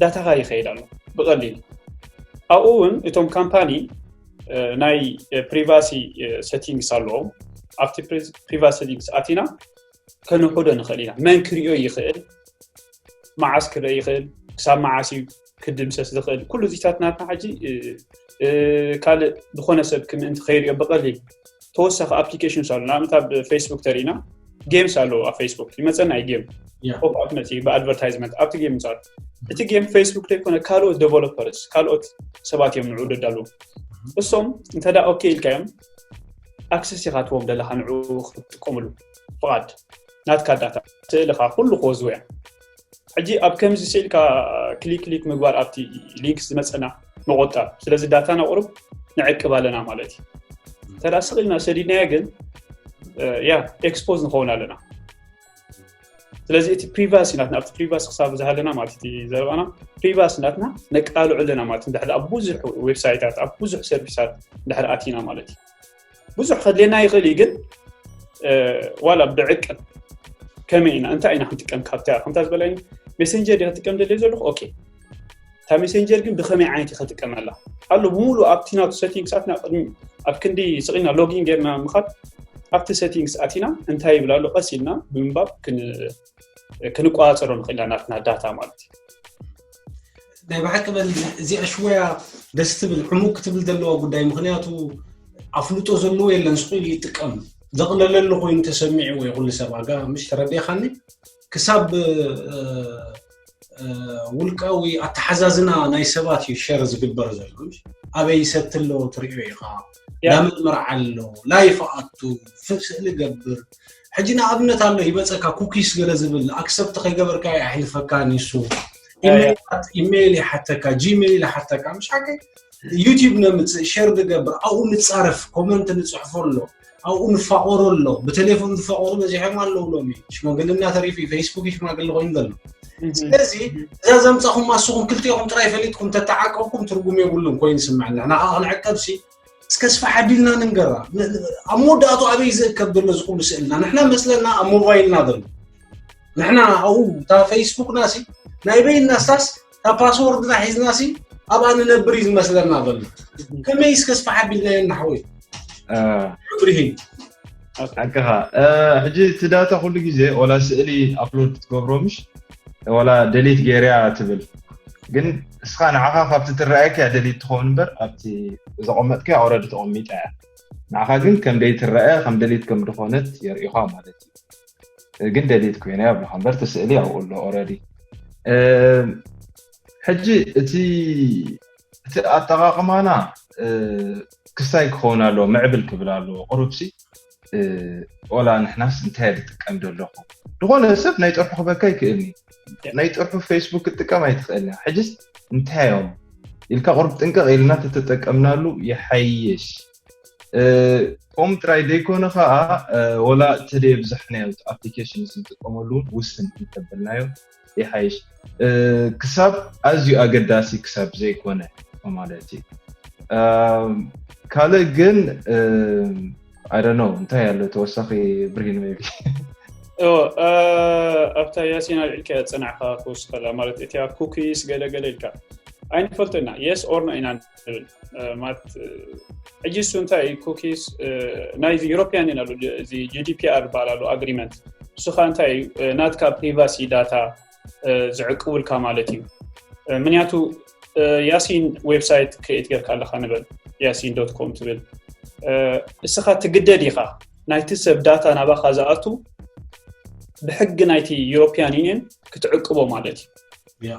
ዳታኻ ይኸይድ ኣሎ ብቐሊል ኣብኡ እውን እቶም ካምፓኒ ናይ ፕሪቫሲ ሴቲንግስ ኣለዎም ኣብቲ ፕሪቫሲ ሴቲንግስ ኣቲና ከንውሕዶ ንኽእል ኢና መን ክሪኦ ይኽእል መዓስ ክርኢ ይኽእል ክሳብ መዓስ እዩ ክድምሰስ ዝኽእል ኩሉ ዚታት ናትና ሕጂ ካልእ ዝኾነ ሰብ ክምእንቲ ከይሪኦ ብቐሊል ተወሳኺ ኣፕሊኬሽንስ ኣሎ ንኣብነት ኣብ ፌስቡክ ተሪኢና ጌምስ ኣለዎ ኣብ ፌስቡክ ይመፀና እዩ ጌም ፖፕኣፕ መፂ ብኣድቨርታይዝመንት ኣብቲ ጌም ምፃሉ እቲ ጌም ፌስቡክ ዘይኮነ ካልኦት ዴቨሎፐርስ ካልኦት ሰባት እዮም ንዑ ደዳሉ እሶም እንተ ኦኬ ኢልካዮም ኣክሰስ ኢኻ ትዎም ዘለካ ንዑ ክትጥቀምሉ ፍቓድ ናትካ ዳታ ስእልኻ ኩሉ ክወዝዎ እዮም ሕጂ ኣብ ከምዚ ስእልካ ክሊክ ክሊክ ምግባር ኣብቲ ሊንክስ ዝመፀና ምቆጣብ ስለዚ ዳታና ቁሩብ ንዕቅብ ኣለና ማለት እዩ እንተ ስቕ ኢልና ሰዲድናዮ ግን ያ ኤክስፖዝ ንኸውን ኣለና ስለዚ እቲ ፕሪቫሲ ናትና ኣብቲ ፕሪቫሲ ክሳብ ዝሃለና ማለት እቲ ዘረባና ፕሪቫሲ ናትና ነቃልዑ ኣለና ማለት ንድሕር ኣብ ብዙሕ ዌብሳይታት ኣብ ብዙሕ ሰርቪሳት ድሕር ኣቲና ማለት እዩ ብዙሕ ከድልየና ይኽእል እዩ ግን ዋላ ብዕቅብ ከመይ ኢና እንታይ ኢና ክንጥቀም ካብታ ከምታ ዝበለኒ ሜሴንጀር ዲካ ትጥቀም ደልየ ዘለኹ ኦኬ እታ ሜሴንጀር ግን ብኸመይ ዓይነት ኢኻ ትጥቀመላ ኣሎ ብምሉ ኣብቲ ናቱ ሴቲንግሳትና ቅድሚ ኣብ ክንዲ ስቕና ሎጊን ጌርና ምኻድ ኣብቲ ሴቲንግስ ኣቲና እንታይ ይብል ኣሎ ቀስ ኢልና ብምንባብ ክንቆፃፀሮ ንኽእል ኢና ናትና ዳታ ማለት እዩ ናይ ብሓቂ በል እዚኣ ሽወያ ደስ ትብል ዕሙቅ ክትብል ዘለዋ ጉዳይ ምክንያቱ ኣፍልጦ ዘለዎ የለን ስቁ ይጥቀም ዘቕለለሉ ኮይኑ ተሰሚዕዎ ይኹሉ ሰብ ኣጋ ምሽ ተረዲኻኒ ክሳብ ውልቃዊ ኣተሓዛዝና ናይ ሰባት እዩ ሸር ዝግበር ዘሎ ኣበይ ይሰቲ ኣሎ ትሪኦ ኢኻ ዳመን መርዓ ኣሎ ላይፍ ኣቱ ስእሊ ገብር ሕጂ ንኣብነት ኣሎ ይመፀካ ኩኪስ ገለ ዝብል ኣክሰፕት ከይገበርካ የሕልፈካ ኒሱ ኢሜይል ይሓተካ፣ ጂሜይል ይሓተካ፣ ምሽ ሓቀይ? ዩቲዩብ ነምፅእ፣ ሸር ንገብር፣ ኣብኡ ንፃረፍ፣ ኮመንት ንፅሕፎ ኣሎ፣ ኣብኡ ንፋቆሮ ኣሎ። ብቴሌፎን ዝፋቆሩ በዚሖም ኣለዉ ሎሚ። ሽማግልና ተሪፉ፣ ፌስቡክ ሽማግለ ኮይኑ ዘሎ። ስለዚ እዛ ዘምፃኹም ኣስኹም ክልቲኹም ጥራይ ፈሊጥኩም ተተዓቀብኩም ትርጉም የብሉን ኮይኑ ስምዐና። ንዓ ክንዕቀብ ሲ እስከ ስፋሕ ኣቢልና ንንገራ። ኣብ መወዳእቱ ኣበይ ዝእከብ ዘሎ እዚ ኩሉ ስእልና? ንሕና መስለና ኣብ ሞባይልና ዘሎ። ንሕና ኣብኡ እታ ፌስቡክና ሲ ናይ በይንና ሳስ እታ ፓስወርድና ሒዝና ሲ ኣብኣ ንነብር እዩ ዝመስለና ዘሎ። ከመይ እስከ ስፋሕ ኣቢልና የናሕወይ? ብርሂን ሓቅኻ። ሕጂ እቲ ዳታ ኩሉ ግዜ ወላ ስእሊ ኣፕሎድ ትገብሮ ምሽ ወላ ደሊት ገይርያ ትብል፣ ግን እስኻ ንዓኻ ካብቲ ትረኣየካ ደሊት ትኸውን እምበር ኣብቲ ዘቐመጥካ ኦረዲ ተቐሚጣ እያ። ንዓኻ ግን ከም ደይትረአ ከም ደሊት ከም ዝኾነት የርእኻ ማለት እዩ። ግን ደሊት ኮይና ይብልኻ እምበር እቲ ስእሊ ኣብኡ ኣሎ ኦረዲ። ሕጂ እቲ እቲ ኣጠቓቕማና ክስታይ ክኸውን ኣለዎ፣ ምዕብል ክብል ኣለዎ። ቁሩብሲ ወላ ንሕናስ እንታይ ዝጥቀም ዘለኹ ዝኾነ ሰብ ናይ ጥርሑ ክበካ ይክእልኒ። ናይ ጥርሑ ፌስቡክ ክትጥቀም ኣይትኽእልና። ሕጅስ እንታይ እዮም ኢልካ ቁሩብ ጥንቅቕ ኢልና ተተጠቀምናሉ ይሓይሽ። ከምኡ ጥራይ ዘይኮነ ከዓ ወላ ተደየብዛሕናዮ ኣፕሊኬሽን ዝንጥቀመሉ እውን ውስን እንተበልናዮ ይሓይሽ። ክሳብ ኣዝዩ ኣገዳሲ ክሳብ ዘይኮነ ማለት እዩ። ካልእ ግን ኣይ ዶንት ኖ እንታይ ኣሎ ተወሳኺ ብርሂን maybe ኣብታ ያሲን ኣልዒልካ ፀናዕካ ክወስኸላ ማለት እቲያ ኩኪስ ገለገለ ኢልካ ኣይንፈልጦ ኢና። የስ ኦር ኖ ኢና ንብል ማለት ሕጂ እሱ እንታይ ኩኪስ ናይ ዩሮፒያን ኢና ጂዲፒኣር ዝበሃል ኣሎ ኣግሪመንት እሱ ከዓ እንታይ እዩ ናትካ ፕሪቫሲ ዳታ ዝዕቅቡልካ ማለት እዩ። ምክንያቱ ያሲን ዌብሳይት ክሬት ጌርካ ኣለካ ንበል ያሲን ዶት ኮም ትብል እስኻ ትግደድ ኢኻ ናይቲ ሰብ ዳታ ናባኻ ዝኣቱ ብሕጊ ናይቲ ዩሮፒያን ዩኒየን ክትዕቅቦ ማለት እዩ።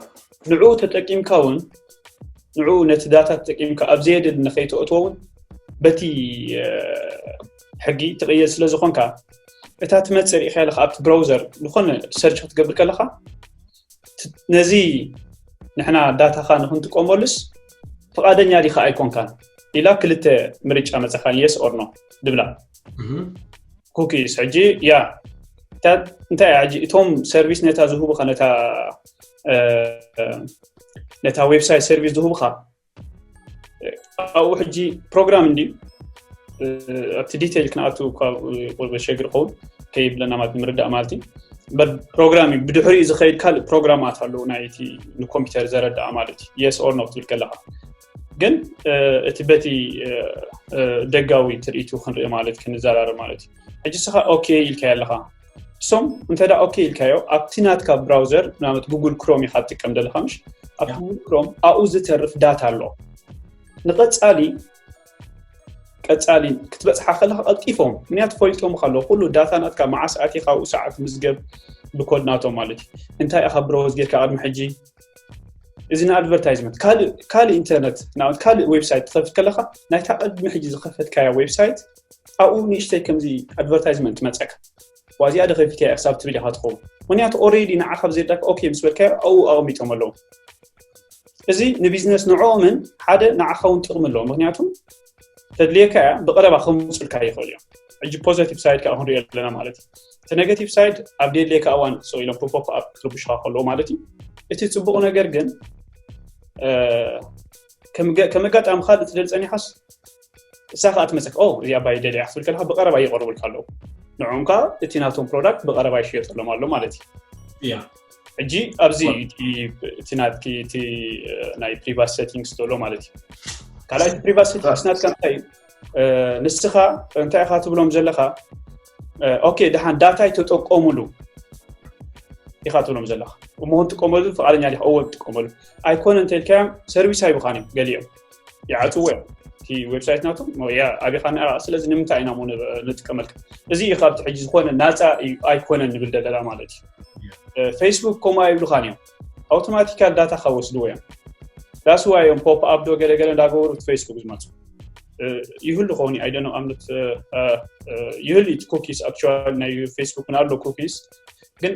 ንዕኡ ተጠቂምካ እውን ንዕኡ ነቲ ዳታ ተጠቂምካ ኣብ ዘየድል ንኸይተእትዎ እውን በቲ ሕጊ ትቕየድ ስለ ዝኾንካ እታ ትመፅእ ርኢኻ ኣለካ ኣብቲ ብራውዘር ዝኾነ ሰርች ክትገብር ከለካ ነዚ ንሕና ዳታኻ ንክንጥቀመሉስ ፍቓደኛ ዲኻ ኣይኮንካን ኢላ ክልተ ምርጫ መፀኻን የስ ኦር ኖ ድብላ ኩኪስ ሕጂ ያ እንታይ ሕጂ እቶም ሰርቪስ ነታ ዝህቡኻ ነታ ነታ ዌብሳይት ሰርቪስ ዝህቡኻ ኣብኡ ሕጂ ፕሮግራም እንዲ ኣብቲ ዲቴይል ክንኣቱ ሸግር ኸውን ከይብለና ማለት ንምርዳእ ማለት እዩ። በር ፕሮግራም እዩ ብድሕሪኡ ዝኸይድ ካልእ ፕሮግራማት ኣለዉ ናይቲ ንኮምፒውተር ዘረድኣ ማለት እዩ። የስ ኦር ኖ ክትብል ከለካ ግን እቲ በቲ ደጋዊ ትርኢቱ ክንርኢ ማለት ክንዘራረብ ማለት እዩ። ሕጂ ስኻ ኦኬ ኢልካዮ ኣለኻ እሶም እንተ ኦኬ ኢልካዮ ኣብቲ ናትካ ብራውዘር ናመት ጉግል ክሮም ኢኻ ትጥቀም ዘለካ ምሽ ኣብቲ ጉግል ክሮም ኣብኡ ዝተርፍ ዳታ ኣሎ ንቐፃሊ ቀፃሊ ክትበፅሓ ከለካ ቀልጢፎም ምክንያቱ ፈልጦም ካለዉ ኩሉ ዳታ ናትካ መዓስ ኣቲካ ኣብኡ ሰዓት ምዝገብ ብኮድ ናቶም ማለት እዩ እንታይ ኢኻ ብራውዝ ጌርካ ቅድሚ ሕጂ እዚ ንኣድቨርታይዝመንት ካልእ ካልእ ኢንተርነት ንኣብነት ካልእ ዌብሳይት ትኸፍት ከለካ ናይታ ቅድሚ ሕጂ ዝኸፈትካያ ዌብሳይት ኣብኡ ንእሽተይ ከምዚ ኣድቨርታይዝመንት ትመፀካ ዋዚኣ ደኸፊትያ ክሳብ ትብል ኢኻ ትኸውን ምክንያቱ ኦሬዲ ንዓኻ ብዘየዳካ ኦኬ ምስ በልካዮ ኣብኡ ኣቐሚጦም ኣለዉ እዚ ንቢዝነስ ንዕኦምን ሓደ ንዓኻ እውን ጥቕሚ ኣለዎ ምክንያቱ ተድልየካ እያ ብቐረባ ከምፅልካ ይኽእል እዮም ሕጂ ፖዘቲቭ ሳይድ ከዓ ክንሪኦ ኣለና ማለት እዩ እቲ ኔጋቲቭ ሳይድ ኣብ ደድልየካ እዋን ሶ ኢሎም ፖፕ ኣፕ ክርብሽኻ ከለዎ ማለት እዩ እቲ ፅቡቕ ነገር ግን ከም ኣጋጣሚ ካልእ ትደል ፀኒሓስ እሳ ከዓ ትመፀካ እዚ ኣባይ ደልያ ክትብል ከለካ ብቐረባ ይቐርቡልካ ኣለዉ ንዕኦም ከዓ እቲ ናቶም ፕሮዳክት ብቐረባ ይሽየጠሎም ኣሎ ማለት እዩ ሕጂ ኣብዚ እቲ ናትኪ እቲ ናይ ፕሪቫሲ ሴቲንግስ ዘሎ ማለት እዩ ካልኣይ ፕሪቫሲ ሴቲንግስ ናትካ እንታይ እዩ ንስኻ እንታይ ኢኻ ትብሎም ዘለኻ ኦኬ ደሓን ዳታይ ተጠቀሙሉ ኢኻ ትብሎም ዘለኻ እሞ ክንጥቀመሉ ፍቃደኛ ዲኻ እወ ትጥቀመሉ ኣይኮነ እንተልካዮም ሰርቪስ ኣይብኻን እዮም ገሊኦም ይዓፅዎ እዮም እቲ ዌብሳይት ናቶም ኣቢኻ ንዕኣ ስለዚ ንምንታይ ኢና ሞ ንጥቀመልካ እዚ እዩ ካብቲ ሕጂ ዝኾነ ናፃ እዩ ኣይኮነን ንብል ዘለና ማለት እዩ ፌስቡክ ከምኡ ኣይብሉኻን እዮም ኣውቶማቲካል ዳታ ካብ ወስድዎ እዮም ዳስዋ እዮም ፖፕ ኣፕ ዶ ገለገለ እንዳገበሩ እቲ ፌስቡክ ዝመፁ ይህሉ ከውን ኣይደነ ኣምነት ይህሉ እቲ ኩኪስ ኣክቹዋል ናይ ፌስቡክ ናሎ ኩኪስ ግን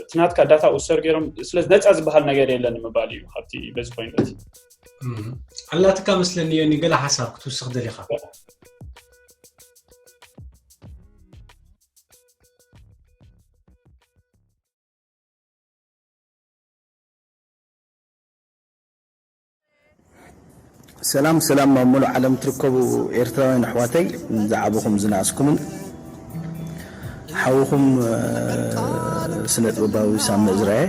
እቲ ናትካ ዳታ ውሰር ገይሮም፣ ስለዚ ነፃ ዝበሃል ነገር የለን ምባል እዩ ካብቲ በዚ ኮይነቲ። ኣላትካ መስለኒ ዮኒ፣ ገለ ሓሳብ ክትውስኽ ደሊኻ? ሰላም ሰላም ኣብ ሙሉእ ዓለም ትርከቡ ኤርትራውያን ኣሕዋተይ፣ ዝዓበኹም ዝነኣስኩምን ሓውኹም ስነ ጥበባዊ ሳሚ እዝራየ።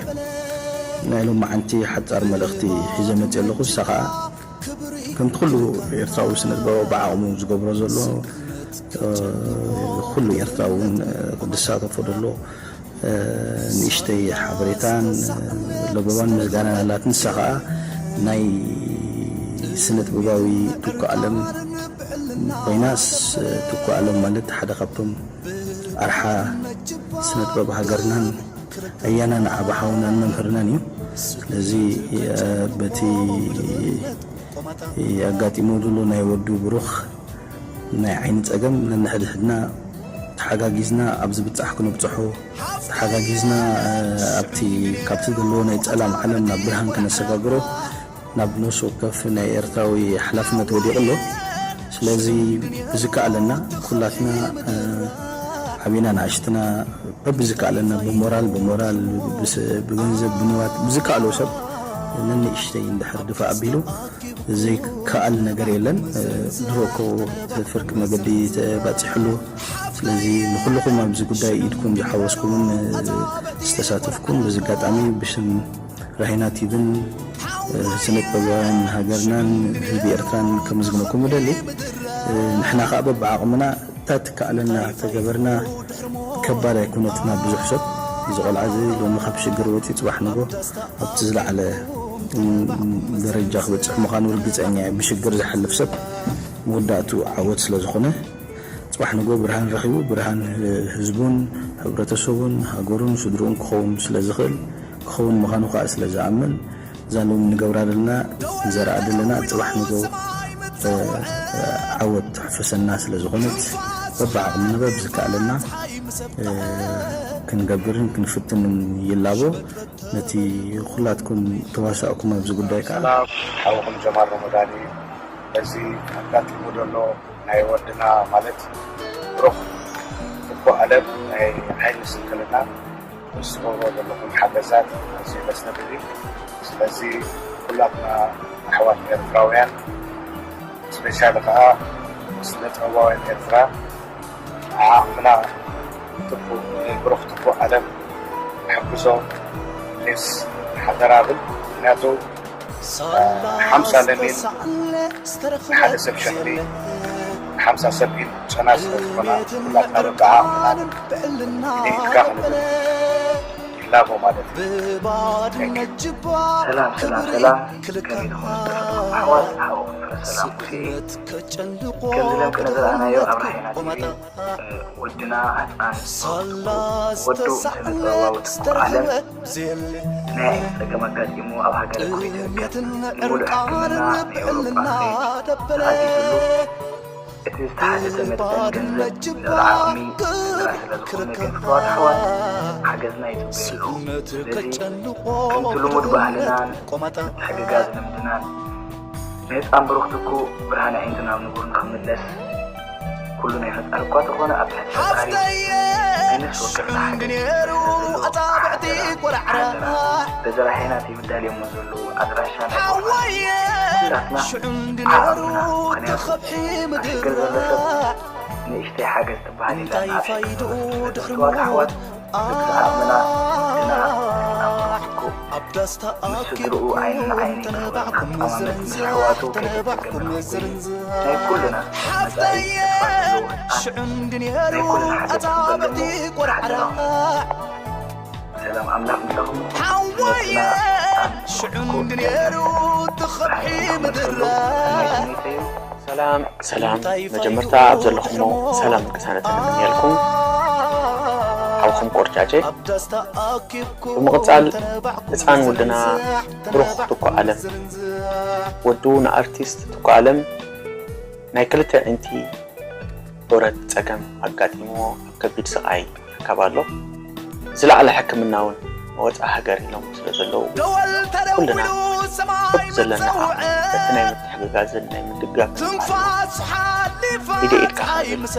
ናይ ሎማዓንቲ ሓጻር መልእኽቲ ሒዘ መጽእ ኣለኹ። ንሳ ኸዓ ከምቲ ኩሉ ኤርትራዊ ስነ ጥበባዊ ብዓቕሙ ዝገብሮ ዘሎ ኩሉ ኤርትራዊ እውን ክሳተፎ ደሎ ንእሽተይ ሓበሬታን ለበዋን ምስጋናን ኣላት። ንሳ ኸዓ ናይ ስነ ጥበባዊ ትኩ ኣለም ኮይና፣ ትኩ ኣለም ማለት ሓደ ካብቶም ኣርሓ ስነ ጥበብ ሃገርናን ኣያና ንዓቢ ሓውናን መምህርናን እዩ። ስለዚ በቲ ኣጋጢሞ ዘሎ ናይ ወዱ ብሩኽ ናይ ዓይኒ ጸገም ነንሕድሕድና ተሓጋጊዝና ኣብ ዝብጻሕ ክንብጽሖ፣ ተሓጋጊዝና ኣብቲ ካብቲ ዘለዎ ናይ ጸላም ዓለም ናብ ብርሃን ከነሰጋግሮ ናብ ነፍሲ ወከፍ ናይ ኤርትራዊ ሓላፍነት ወዲቑ ኣሎ። ስለዚ ብዝከኣለና ኩላትና ዓቢና ንኣሽትና በብዝከኣለና ብሞራል ብሞራል ብገንዘብ ብንዋት ብዝከኣሎ ሰብ ነንእሽተይ እንድሕር ድፋ ኣቢሉ ዘይከኣል ነገር የለን። ድሮ እኮ ፍርቂ መገዲ ተባፂሕሉ። ስለዚ ንኩልኹም ኣብዚ ጉዳይ ኢድኩም ዝሓወስኩምን ዝተሳተፍኩም በዚ ኣጋጣሚ ብሽም ራሂና ቲቪን ስነ ጥበባውያን ሃገርናን ህዝቢ ኤርትራን ከመስግነኩም እደሊ። ንሕና ከዓ በብዓቕምና እታ ትከኣለና ተገበርና ከባድ ኣይኮነትና። ብዙሕ ሰብ እዚ ቆልዓ እዚ ሎሚ ካብ ሽግር ወፂኡ ፅባሕ ንጎ ኣብቲ ዝለዓለ ደረጃ ክበፅሕ ምዃኑ ርግፀኛ እየ። ብሽግር ዝሓልፍ ሰብ መወዳእቱ ዓወት ስለ ዝኾነ ፅባሕ ንጎ ብርሃን ረኺቡ ብርሃን ህዝቡን ሕብረተሰቡን ሃገሩን ስድርኡን ክኸውን ስለ ዝኽእል ክኸውን ምዃኑ ከዓ ስለ ዝኣምን እዛ ሎሚ ንገብራ ዘለና ንዘርኣ ዘለና ፅባሕ ንጎ ዓወት ትሕፈሰና ስለ ዝኾነት በብዓቕምና በብዝከኣለና ክንገብርን ክንፍትንን ይላቦ። ነቲ ኩላትኩም ተዋሳእኩም ኣብዚ ጉዳይ ከዓ ሰላም ሓውኹም ጀማል ረመዳን እዩ። በዚ ኣጋጢሙ ዘሎ ናይ ወድና ማለት ብሩኽ ትኩ ኣለም ናይ ዓይኒ ስንክልና ምስ ትገብሮ ዘለኹም ሓገዛት ኣዝዩ ደስ ዘብል እዩ። ስለዚ ኩላትና ኣሕዋት ኤርትራውያን ስፔሻሊ ከዓ ስነ ጥበባውያን ኤርትራ ዓቕምና ትኩ ብሩኽ ትኩ ኣለም ንሕግዞ ፕሊስ ሓደራ ብል። ምክንያቱ ሓምሳ ለሚን ንሓደ ሰብ ሸኽሚ ንሓምሳ ሰብ ኢድ ጨና ስለ ዝኾና ኩላትና በብዓቕምና ኢድካ ክንብል ይላቦ ማለት እዩ። Thank you። ሰላም ሰላም ሰላም፣ ከመይ ትኾኑ ኣሕዋት? ሓወኹም ፍረ ሰላም ሙሴ እየ። ከምዚ ለምቅነ ዝረኣናዮ ኣብ ራሄና ቲቪ ወድና ህፃን ወዱ ስነ ጥበባዊ ትኩ ዓለም ናይ ዓይኒ ፀገም ኣጋጢሙ ኣብ ሃገረ ኩዌት ይርከብ። ንሙሉእ ሕክምና ንኤውሮጳ ክኸይድ ተኣዚዙሉ፣ እቲ ዝተሓተተ መጠን ገንዘብ ልዕሊ ዓቕሚ ስድራ ስለ ዝኾነ ግን ፍቱዋት ኣሕዋት ሓገዝና ይፅበዩ ኣለዉ። ስለዚ ከምቲ ልሙድ ባህልናን ምትሕግጋዝ ልምድናን ንህፃን ብሩኽ ትኩ ብርሃነ ኣዒንቱ ናብ ንቡር ንኽምለስ ኩሉ ናይ ፈጣሪ እኳ ተኾነ ኣብ ትሕቲ ፈጣሪ ናይ ነፍሲ ወከፍና ሓገዝ ይግበር ስለ ዘሎ ሓደራ ሓደራ በዚ ራሄና ቲቪ ዳልዮሞ ዘለዉ ኣድራሻ ናይ ቦርሳ ኩላትና ዓቕምና ምኽንያቱ ኣብ ሽግር ዘሎ ሰብ ንእሽተይ ሓገዝ ትበሃል የላን ኣብ ሽግር ዘሎ ሰብ ስለ ዘሎ ፍቱዋት ኣሕዋት በብዝዓቕምና ሕግዝና ህፃን ብሩኽ ትኩ ምስ ስድርኡ ዓይኒ ንዓይኒ ክጠማመት ምስ ኣሕዋቱ ከይተፀገመ ንኽጎይ ናይ ኩልና መፃኢ ተስፋ ዘለዎ ህፃን ናይ ኩልና ሓገዝ ክግበር ኣለዎ። ሓደራኹም። ሰላም ኣምላኽ ምሳኹም ይኹን። ስለ ኩልና ህፃን ብሩኽ ትኩ እግዚኣብሔር ብርሃኑ ክመልሰሉ ሰናይ ትምኒተይ እዩ። ሰላም ሰላም፣ መጀመርታ ኣብ ዘለኹሞ ሰላምን ቅሳነትን እምነየልኩም። ሓውኹም ቆርጫጨ። ብምቕጻል ህጻን ወድና ብሩኽ ትኩ ኣለም፣ ወዱ ንኣርቲስት ትኩ ኣለም ናይ ክልተ ኣዒንቲ ብረት ጸገም ኣጋጢምዎ ኣብ ከቢድ ስቓይ ይርከብ ኣሎ። ዝለዓለ ሕክምና እውን ወፃኢ ሃገር ኢሎም ስለ ዘለዉ ኩልና እብ ዘለና ዓቕሚ በቲ ናይ ምትሕግጋዝን ናይ ምድጋፍን ኢደ ኢድካ ክንብል በዚ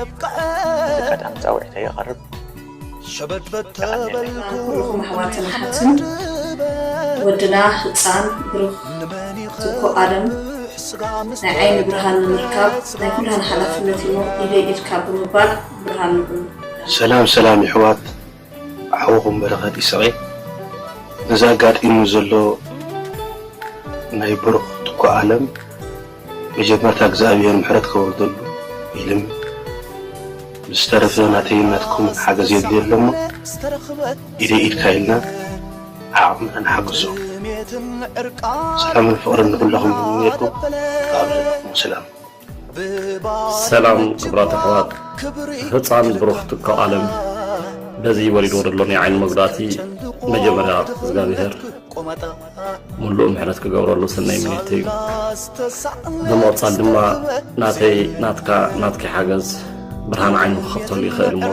ኣጋጣሚ ፃውዒተይ የቐርብ። ብሩኹም ኣሕዋትን ኣሓትን ወድና ህፃን ብሩኽ ትኩ ኣለም ናይ ዓይኒ ብርሃን ንምርካብ ናይ ኩላህና ሓላፍነት እሞ ኢደይ ኢድካ ብምባል ብርሃን ንኹን። ሰላም ሰላም ይሕዋት ሓውኹም በረኸት ይስቐ ነዚ ኣጋጢሙ ዘሎ ናይ ብሩኽ ትኩ ኣለም መጀመርታ እግዚኣብሔር ምሕረት ከውርደሉ ይልምን ብዝተረፈ ናተይን ናትኩምን ሓገዝ የድልዮ ኣሎ እሞ ኢደይ ኢድካ ኢልና ዓቕምና ንሓግዞ ሰላምን ፍቕርን ንኹላኹም ይምነየልኩም ካብ ዘለኹም ሰላም ሰላም ክቡራት ኣሕዋት ህፃን ብሩኽ ትኩ ኣለም በዚ ወሊድዎ ዘሎ ናይ ዓይኒ መጉዳእቲ መጀመርያ እግዚኣብሔር ሙሉእ ምሕረት ክገብረሉ ሰናይ ምኒት እዩ ብምቕፃል ድማ ናተይ ናትካ ናትኪ ሓገዝ ብርሃን ዓይኑ ክኸፍተሉ ይኽእል እሞ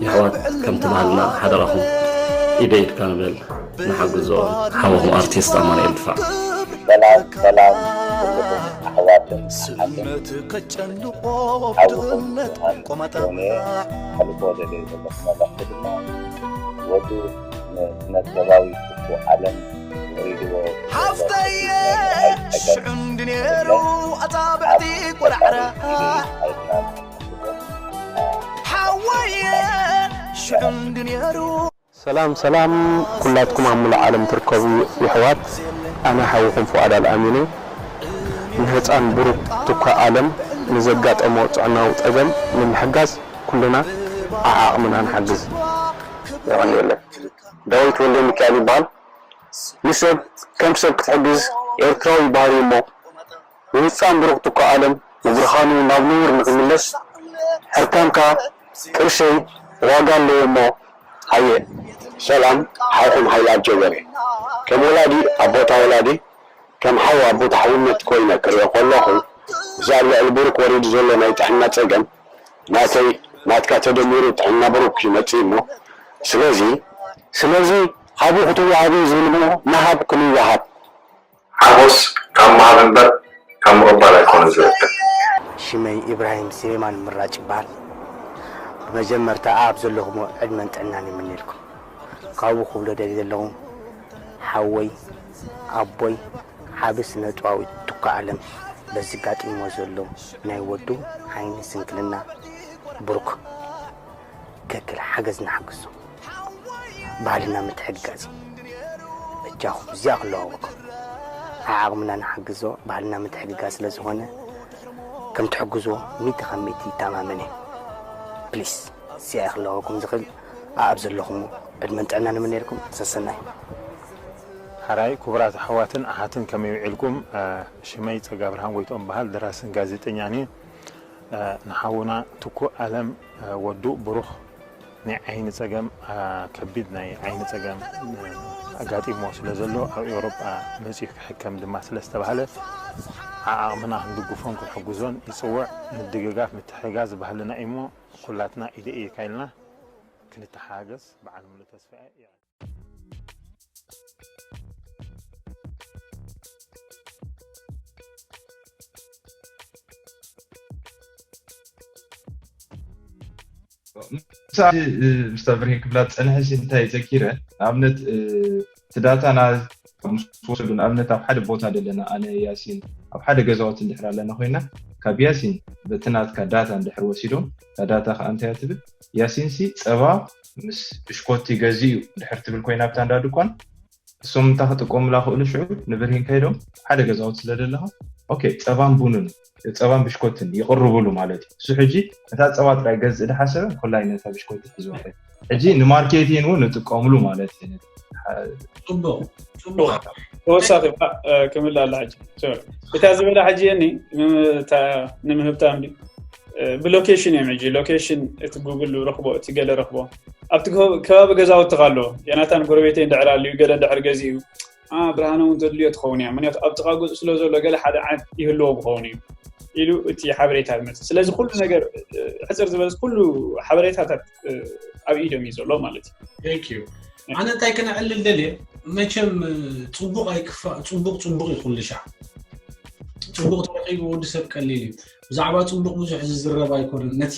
የሕዋት ከምቲ ባህልና ሓደራኹም ኢደ ኢድካ ንበል ንሓግዞ ሓወኹም ኣርቲስት ኣማኑኤል ድፋዕ ሰላም ሰላም ኩልኹም ኣሕዋትን ኣሓትን ሓውኹም ዮሃን ሮሜ ከሕልፎ ደልየ ዘለኹ መልእኽቲ ድማ ወዱ ንስነ ጥበባዊ ትኩ ዓለም ወሪድዎ ዘሎ ሓፍተየ ከቢድ ናይ ኣእምሮ ሽዑ ጸገም እንዲ ነይሩ ኣጻብዕቲ ቆላዕራ ሓወየ ሽዑ እንዲ ነይሩ ሰላም ሰላም ኩላትኩም ኣብ ሙሉእ ዓለም ትርከቡ የሕዋት ኣነ ሓውኹም ፍቓድ ኣልኣሚን እየ ንህፃን ብሩክ ትኳ ኣለም ንዘጋጠሞ ጥዕናዊ ፀገም ንምሕጋዝ ኩልና ዓዓቕምና ንሓግዝ የቐንየለይ ዳዊት ወልደሚካኤል ይበሃል ንሰብ ከም ሰብ ክትሕግዝ ኤርትራዊ ባህሪ እሞ ንህፃን ብሩክ ትኳ ኣለም ንብርሃኑ ናብ ንቡር ንክምለስ ሕርካንካ ቅርሸይ ዋጋ ኣለዎ እሞ ሃየ ሰላም ሓውኹም ሃይለ ኣጆ ገሬ ከም ወላዲ ኣብ ቦታ ወላዲ ከም ሓው ኣብ ቦታ ሓውነት ኮይነ ክሪኦ ከለኹ እዚ ኣብ ልዕሊ ብሩክ ወሪዱ ዘሎ ናይ ጥዕና ፀገም ናተይ ናትካ ተደሚሩ ጥዕና ብሩክ ይመፅእ እሞ ስለዚ ስለዚ ሃቡ ክትወሃብ እዩ ዝብል እሞ ንሃብ ክንወሃብ ሓጎስ ካብ ምሃብ እምበር ካብ ምቕባል ኣይኮነን ዝርከብ። ሽመይ ኢብራሂም ስሌማን ምራጭ ይበሃል። ብመጀመርታ ኣኣብ ዘለኹሞ ዕድመን ጥዕናን ይምነየልኩም። ካብኡ ክብሎ ደልየ ዘለኹ ሓወይ፣ ኣቦይ፣ ዓቢ ስነ ጥበባዊ ቱካ ኣለም በዚ ጋጢምዎ ዘሎ ናይ ወዱ ዓይኒ ስንክልና ብሩክ ከክል ሓገዝ ንሓግዞ። ባህልና ምትሕግጋዝ እዩ። በጃኹም እዚኣ ክለዋወኩም ዓዓቕምና ንሓግዞ ባህልና ምትሕግጋዝ ስለ ዝኾነ ከም ትሕግዝዎ ሚእቲ ካብ ሚእቲ ይተኣማመን እየ። ፕሊስ እዚኣ እየ ክለዋወኩም ዝኽእል ኣኣብ ዘለኹሞ ዕድመን ጥዕናን እምነየልኩም ሰሰናዩ። ሓራይ ክቡራት ኣሕዋትን ኣሓትን ከመይ ውዒልኩም ሽመይ ጸጋብርሃን ጎይትኦም በሃል ደራስን ጋዜጠኛን እየ ንሓውና ትኩእ ኣለም ወዱ ብሩኽ ናይ ዓይኒ ጸገም ከቢድ ናይ ዓይኒ ጸገም ኣጋጢምዎ ስለ ዘሎ ኣብ ኤውሮጳ መጺኡ ክሕከም ድማ ስለ ዝተባህለ ዓዓቕምና ክንድግፎን ክንሕግዞን ይጽውዕ ምድግጋፍ ምትሕግጋዝ ባህልና እዩሞ ኩላትና ኢደ ኢድካ ኢልና ክንተሓጋገዝ በዓል ሙሉእ ተስፋ እየ ምሳሌ ምስታ ብርሂን ክብላ ዝፀንሐ እንታይ ዘኪረ ንኣብነት እቲ ዳታ ና ምስ ወሰዱ ንኣብነት ኣብ ሓደ ቦታ ዘለና ኣነ ያሲን ኣብ ሓደ ገዛወት እንድሕር ኣለና ኮይና ካብ ያሲን በቲ ናትካ ዳታ እንድሕር ወሲዶም እታ ዳታ ከዓ እንታይ ትብል ያሲን ሲ ፀባ ምስ ብሽኮቲ ገዚኡ እንድሕር ትብል ኮይና ኣብታ እንዳ ድኳን እሶም እንታይ ክጥቀሙላ ክእሉ ሽዑ ንብርሂን ከይዶም ሓደ ገዛውቲ ስለ ዘለኻ ኦኬ ጸባን ቡንን ጸባን ብሽኮትን ይቕርብሉ ማለት እዩ። እሱ ሕጂ ነታ ጸባ ጥራይ ገዝእ ድሓሰበ ኮላይ ነታ ብሽኮቲ ሒዝዋ ከይዱ። ሕጂ ንማርኬቲን እውን ንጥቀምሉ ማለት እዩ። ነቲ ጽቡቕ ጽቡቕ ተወሳኺ ክምልእ ኣላ ሕጂ እታ ዝበላ ሕጂ የኒ ንምህብታ እንዲ ብሎኬሽን እዮም ሕጂ ሎኬሽን እቲ ጉግል ረኽቦ እቲ ገለ ረኽቦ ኣብቲ ከባቢ ገዛውትኻ ኣሎ ዮናታን ጎረቤተይ እንድሕር ኣልዩ ገለ እንድሕር ገዚኡ ብርሃነ እውን ዘድልዮ ትኸውን እያ ምክንያቱ ኣብ ጥቓ ገፁ ስለ ዘሎ ገለ ሓደ ዓይነት ይህልዎ ክኸውን እዩ ኢሉ እቲ ሓበሬታ ዝመፅእ። ስለዚ ኩሉ ነገር ሕፅር ዝበለስ ኩሉ ሓበሬታታት ኣብ ኢዶም እዩ ዘሎ ማለት እዩ። ኣነ እንታይ ክነዕልል ደልየ፣ መቸም ፅቡቕ ኣይክፋእ፣ ፅቡቕ ፅቡቕ እዩ ኩሉ ሻዕ። ፅቡቕ ተረኺቡ ወዲ ሰብ ቀሊል እዩ። ብዛዕባ ፅቡቕ ብዙሕ ዝዝረብ ኣይኮነን። ነቲ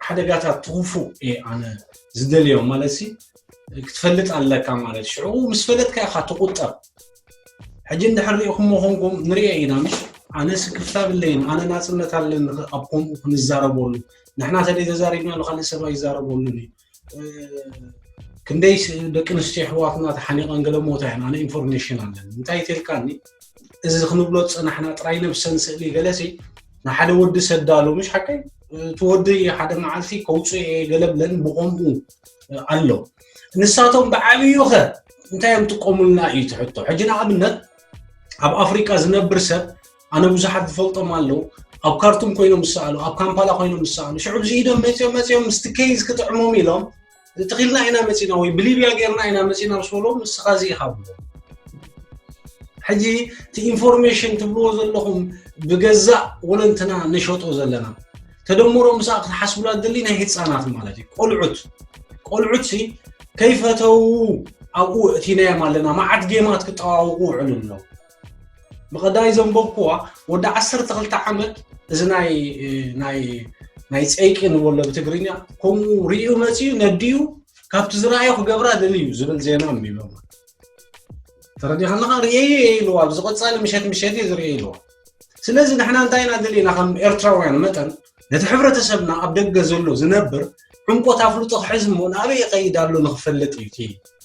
ሓደጋታት ትኽፉእ እየ ኣነ ዝደልዮም ማለት ሲ ክትፈልጥ ኣለካ ማለት ሽዑ ምስ ፈለጥካ ኢኻ ትቁጠብ። ሕጂ እንድሕር ሪኢኹሞ ኮንኩም ንሪኦ ኢና ምሽ ኣነ ስክፍታ ብለይን ኣነ ናፅነት ኣለኒ ኣብ ከምኡ ክንዛረበሉ ንሕና ተደይ ተዛሪብናሉ ካልእ ሰብ ኣይዛረበሉን እዩ። ክንደይ ደቂ ኣንስትዮ ኣሕዋትና ተሓኒቐን ገለ ሞታ እየን ኣነ ኢንፎርሜሽን ኣለኒ እንታይ ተልካኒ እዚ ክንብሎ ዝፀናሕና ጥራይ ነብሰን ስእሊ ገለሲ ንሓደ ወዲ ሰዳሉ ምሽ ሓቀይ እቲ ወዲ ሓደ መዓልቲ ከውፅኦ እየ ገለ ብለን ብኸምኡ ኣሎ። ንሳቶም ብዓብዩ ኸ እንታይ እዮም ጥቀሙልና እዩ ትሕቶ። ሕጂ ንኣብነት ኣብ ኣፍሪቃ ዝነብር ሰብ ኣነ ብዙሓት ዝፈልጦም ኣለዉ ኣብ ካርቱም ኮይኖም ዝሰኣሉ ኣብ ካምፓላ ኮይኖም ዝሰኣሉ ሽዑ ብዚ ኢዶም መፅኦም መፅኦም ምስቲ ኬዝ ክጥዕሞም ኢሎም ትኽልና ኢና መፂና ወይ ብሊብያ ገይርና ኢና መፂና ምስ በሎም ንስኻ እዚ ኢኻ ብሎ ሕጂ እቲ ኢንፎርሜሽን ትብልዎ ዘለኹም ብገዛእ ወለንትና ንሸጦ ዘለና ተደምሮ ምሳእ ክትሓስቡላ ደሊ ናይ ህፃናት ማለት እዩ ቆልዑት ቆልዑት ሲ ከይፈተው ኣብኡ እቲናዮም ኣለና መዓት ጌማት ክጠዋውቁ ውዕሉ ኣለዉ ብቐዳይ ዘንበብኩዋ ወዲ ዓሰርተ ክልተ ዓመት እዚ ናይ ናይ ናይ ፀይቂ ንበሎ ብትግርኛ ከምኡ ርእዩ መፅዩ ነዲኡ ካብቲ ዝረኣዮ ክገብራ ደልዩ ዝብል ዜና ኣንቢቦም ተረዲኻ ኣለኻ ርእየዮ እየ ኢልዋ ኣብዚ ቀፃሊ ምሸት ምሸት እየ ዝርእየ ኢልዋ ስለዚ ንሕና እንታይ ኢና ደሊና ከም ኤርትራውያን መጠን ነቲ ሕብረተሰብና ኣብ ደገ ዘሎ ዝነብር ዕምቆት ኣፍልጦ ክሕዝ እሞ ናበይ ይኸይድ ኣሎ ንክፈልጥ እዩ እቲ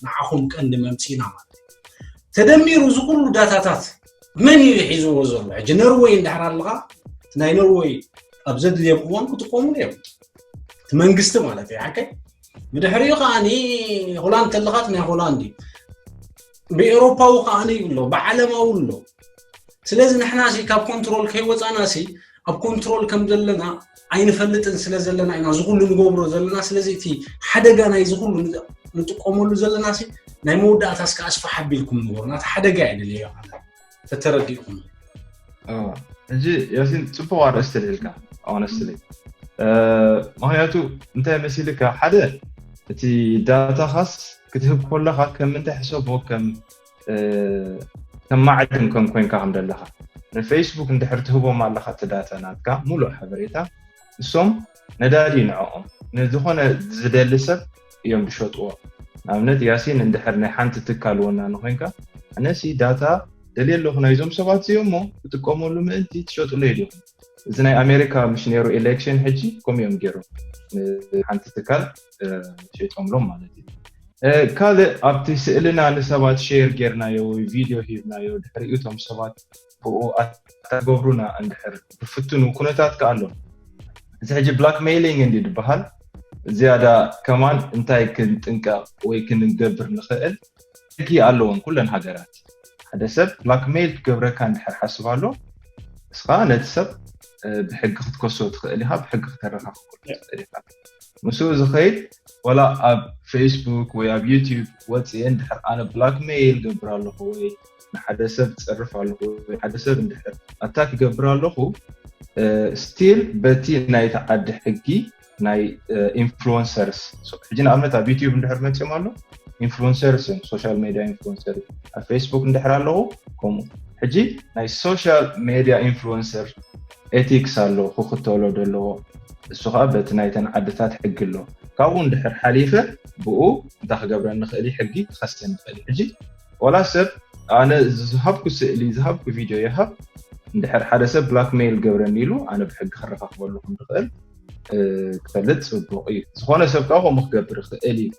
ንዓኹም ቀንዲ መምፂና ማለት እዩ ተደሚሩ እዚ ኩሉ ዳታታት መን እዩ ሒዝዎ ዘሎ ሕጂ ነርወይ እንድሕር ኣለኻ ናይ ነርወይ ኣብ ዘድልዮም እዋን ክጥቀሙሉ እዮም እቲ መንግስቲ ማለት እዩ ሓቀይ ብድሕሪኡ ከዓ ሆላንድ ተለኻት ናይ ሆላንድ እዩ ብኤውሮፓዊ ከዓ ኣሎ ብዓለማዊ ኣሎ ስለዚ ንሕና ሲ ካብ ኮንትሮል ከይወፃና ሲ ኣብ ኮንትሮል ከም ዘለና ኣይንፈልጥን ስለ ዘለና ኢና እዚ ኩሉ ንገብሮ ዘለና ስለዚ እቲ ሓደጋ ናይ እዚ ኩሉ ንጥቀመሉ ዘለና ሲ ናይ መወዳእታ እስከ ኣስፋሕ ኣቢልኩም ንገሩና እቲ ሓደጋ እየ ድልዮ ተተረዲእኩም ሕጂ ያሲን ፅቡቅ ኣርእስቲ ልዕልካ ሆነስትሊ ምክንያቱ እንታይ መሲልካ ሓደ እቲ ዳታኻስ ክትህብ ከለካ ከም ምንታይ ሕሰቦ ከም ከም ማዕድን ከም ኮይንካ ከም ዘለካ ንፌስቡክ እንድሕር ትህቦም ኣለካ እቲ ዳታ ናትካ ሙሉእ ሓበሬታ እሶም ነዳዲ ንዕኦም ንዝኮነ ዝደሊ ሰብ እዮም ዝሸጥዎ ንኣብነት ያሲን እንድሕር ናይ ሓንቲ ትካል ወናኒ ኮይንካ ኣነሲ ዳታ ደልየ ኣለኹ ናይዞም ሰባት እዚኦም እሞ ክጥቀመሉ ምእንቲ ትሸጥሉ ዲኹም እዚ ናይ ኣሜሪካ ምሽ ነይሩ ኤሌክሽን ሕጂ ከምኡ እዮም ገይሮም ሓንቲ ትካል ሸይጦምሎም ማለት እዩ ካልእ ኣብቲ ስእልና ንሰባት ሼር ጌርናዮ ወይ ቪድዮ ሂብናዮ ድሕሪኡ እቶም ሰባት ብኡ ኣታገብሩና እንድሕር ብፍትኑ ኩነታት ከኣሎ እዚ ሕጂ ብላክሜይሊንግ እንዲ ዝበሃል ዝያዳ ከማን እንታይ ክንጥንቀቕ ወይ ክንገብር ንኽእል ሕጊ ኣለዎን ኩለን ሃገራት ሓደ ሰብ ብላክሜይል ክገብረካ እንድሕር ሓስብ ኣሎ እስኻ ነቲ ሰብ ብሕጊ ክትከሶ ትኽእል ኢኻ ብሕጊ ክተረኻኽበሉ ትኽእል ኢኻ ምስኡ ዝኸይድ ወላ ኣብ ፌስቡክ ወይ ኣብ ዩቲብ ወፅየ እንድሕር ኣነ ብላክሜይል ገብር ኣለኹ ወይ ንሓደ ሰብ ዝፀርፍ ኣለኹ ወይ ሓደ ሰብ እንድሕር ኣታክ ገብር ኣለኹ ስቲል በቲ ናይቲ ዓዲ ሕጊ ናይ ኢንፍሉንሰርስ ሕጂ ንኣብነት ኣብ ዩቲብ እንድሕር መፅኦም ኣሎ ኢንፍሉንሰርስ እዮም ሶሻል ሜድያ ኢንፍሉንሰር ኣብ ፌስቡክ እንድሕር ኣለኹ ከምኡ ሕጂ ናይ ሶሻል ሜድያ ኢንፍሉንሰር ኤቲክስ ኣሎ ክክተሎ ዘለዎ እሱ ከዓ በቲ ናይተን ዓድታት ሕጊ ኣሎ ካብኡ እንድሕር ሓሊፈ ብኡ እንታይ ክገብረ ንኽእል ሕጊ ክኸሰ ንኽእል ሕጂ ወላ ሰብ ኣነ ዝሃብኩ ስእሊ ዝሃብኩ ቪድዮ ይሃብ እንድሕር ሓደ ሰብ ብላክሜይል ገብረኒ ኢሉ ኣነ ብሕጊ ክረኻኽበሉ ከም ዝኽእል ክፈልጥ ፅቡቕ እዩ ዝኾነ ሰብ ከዓ ከምኡ ክገብር ይኽእል እዩ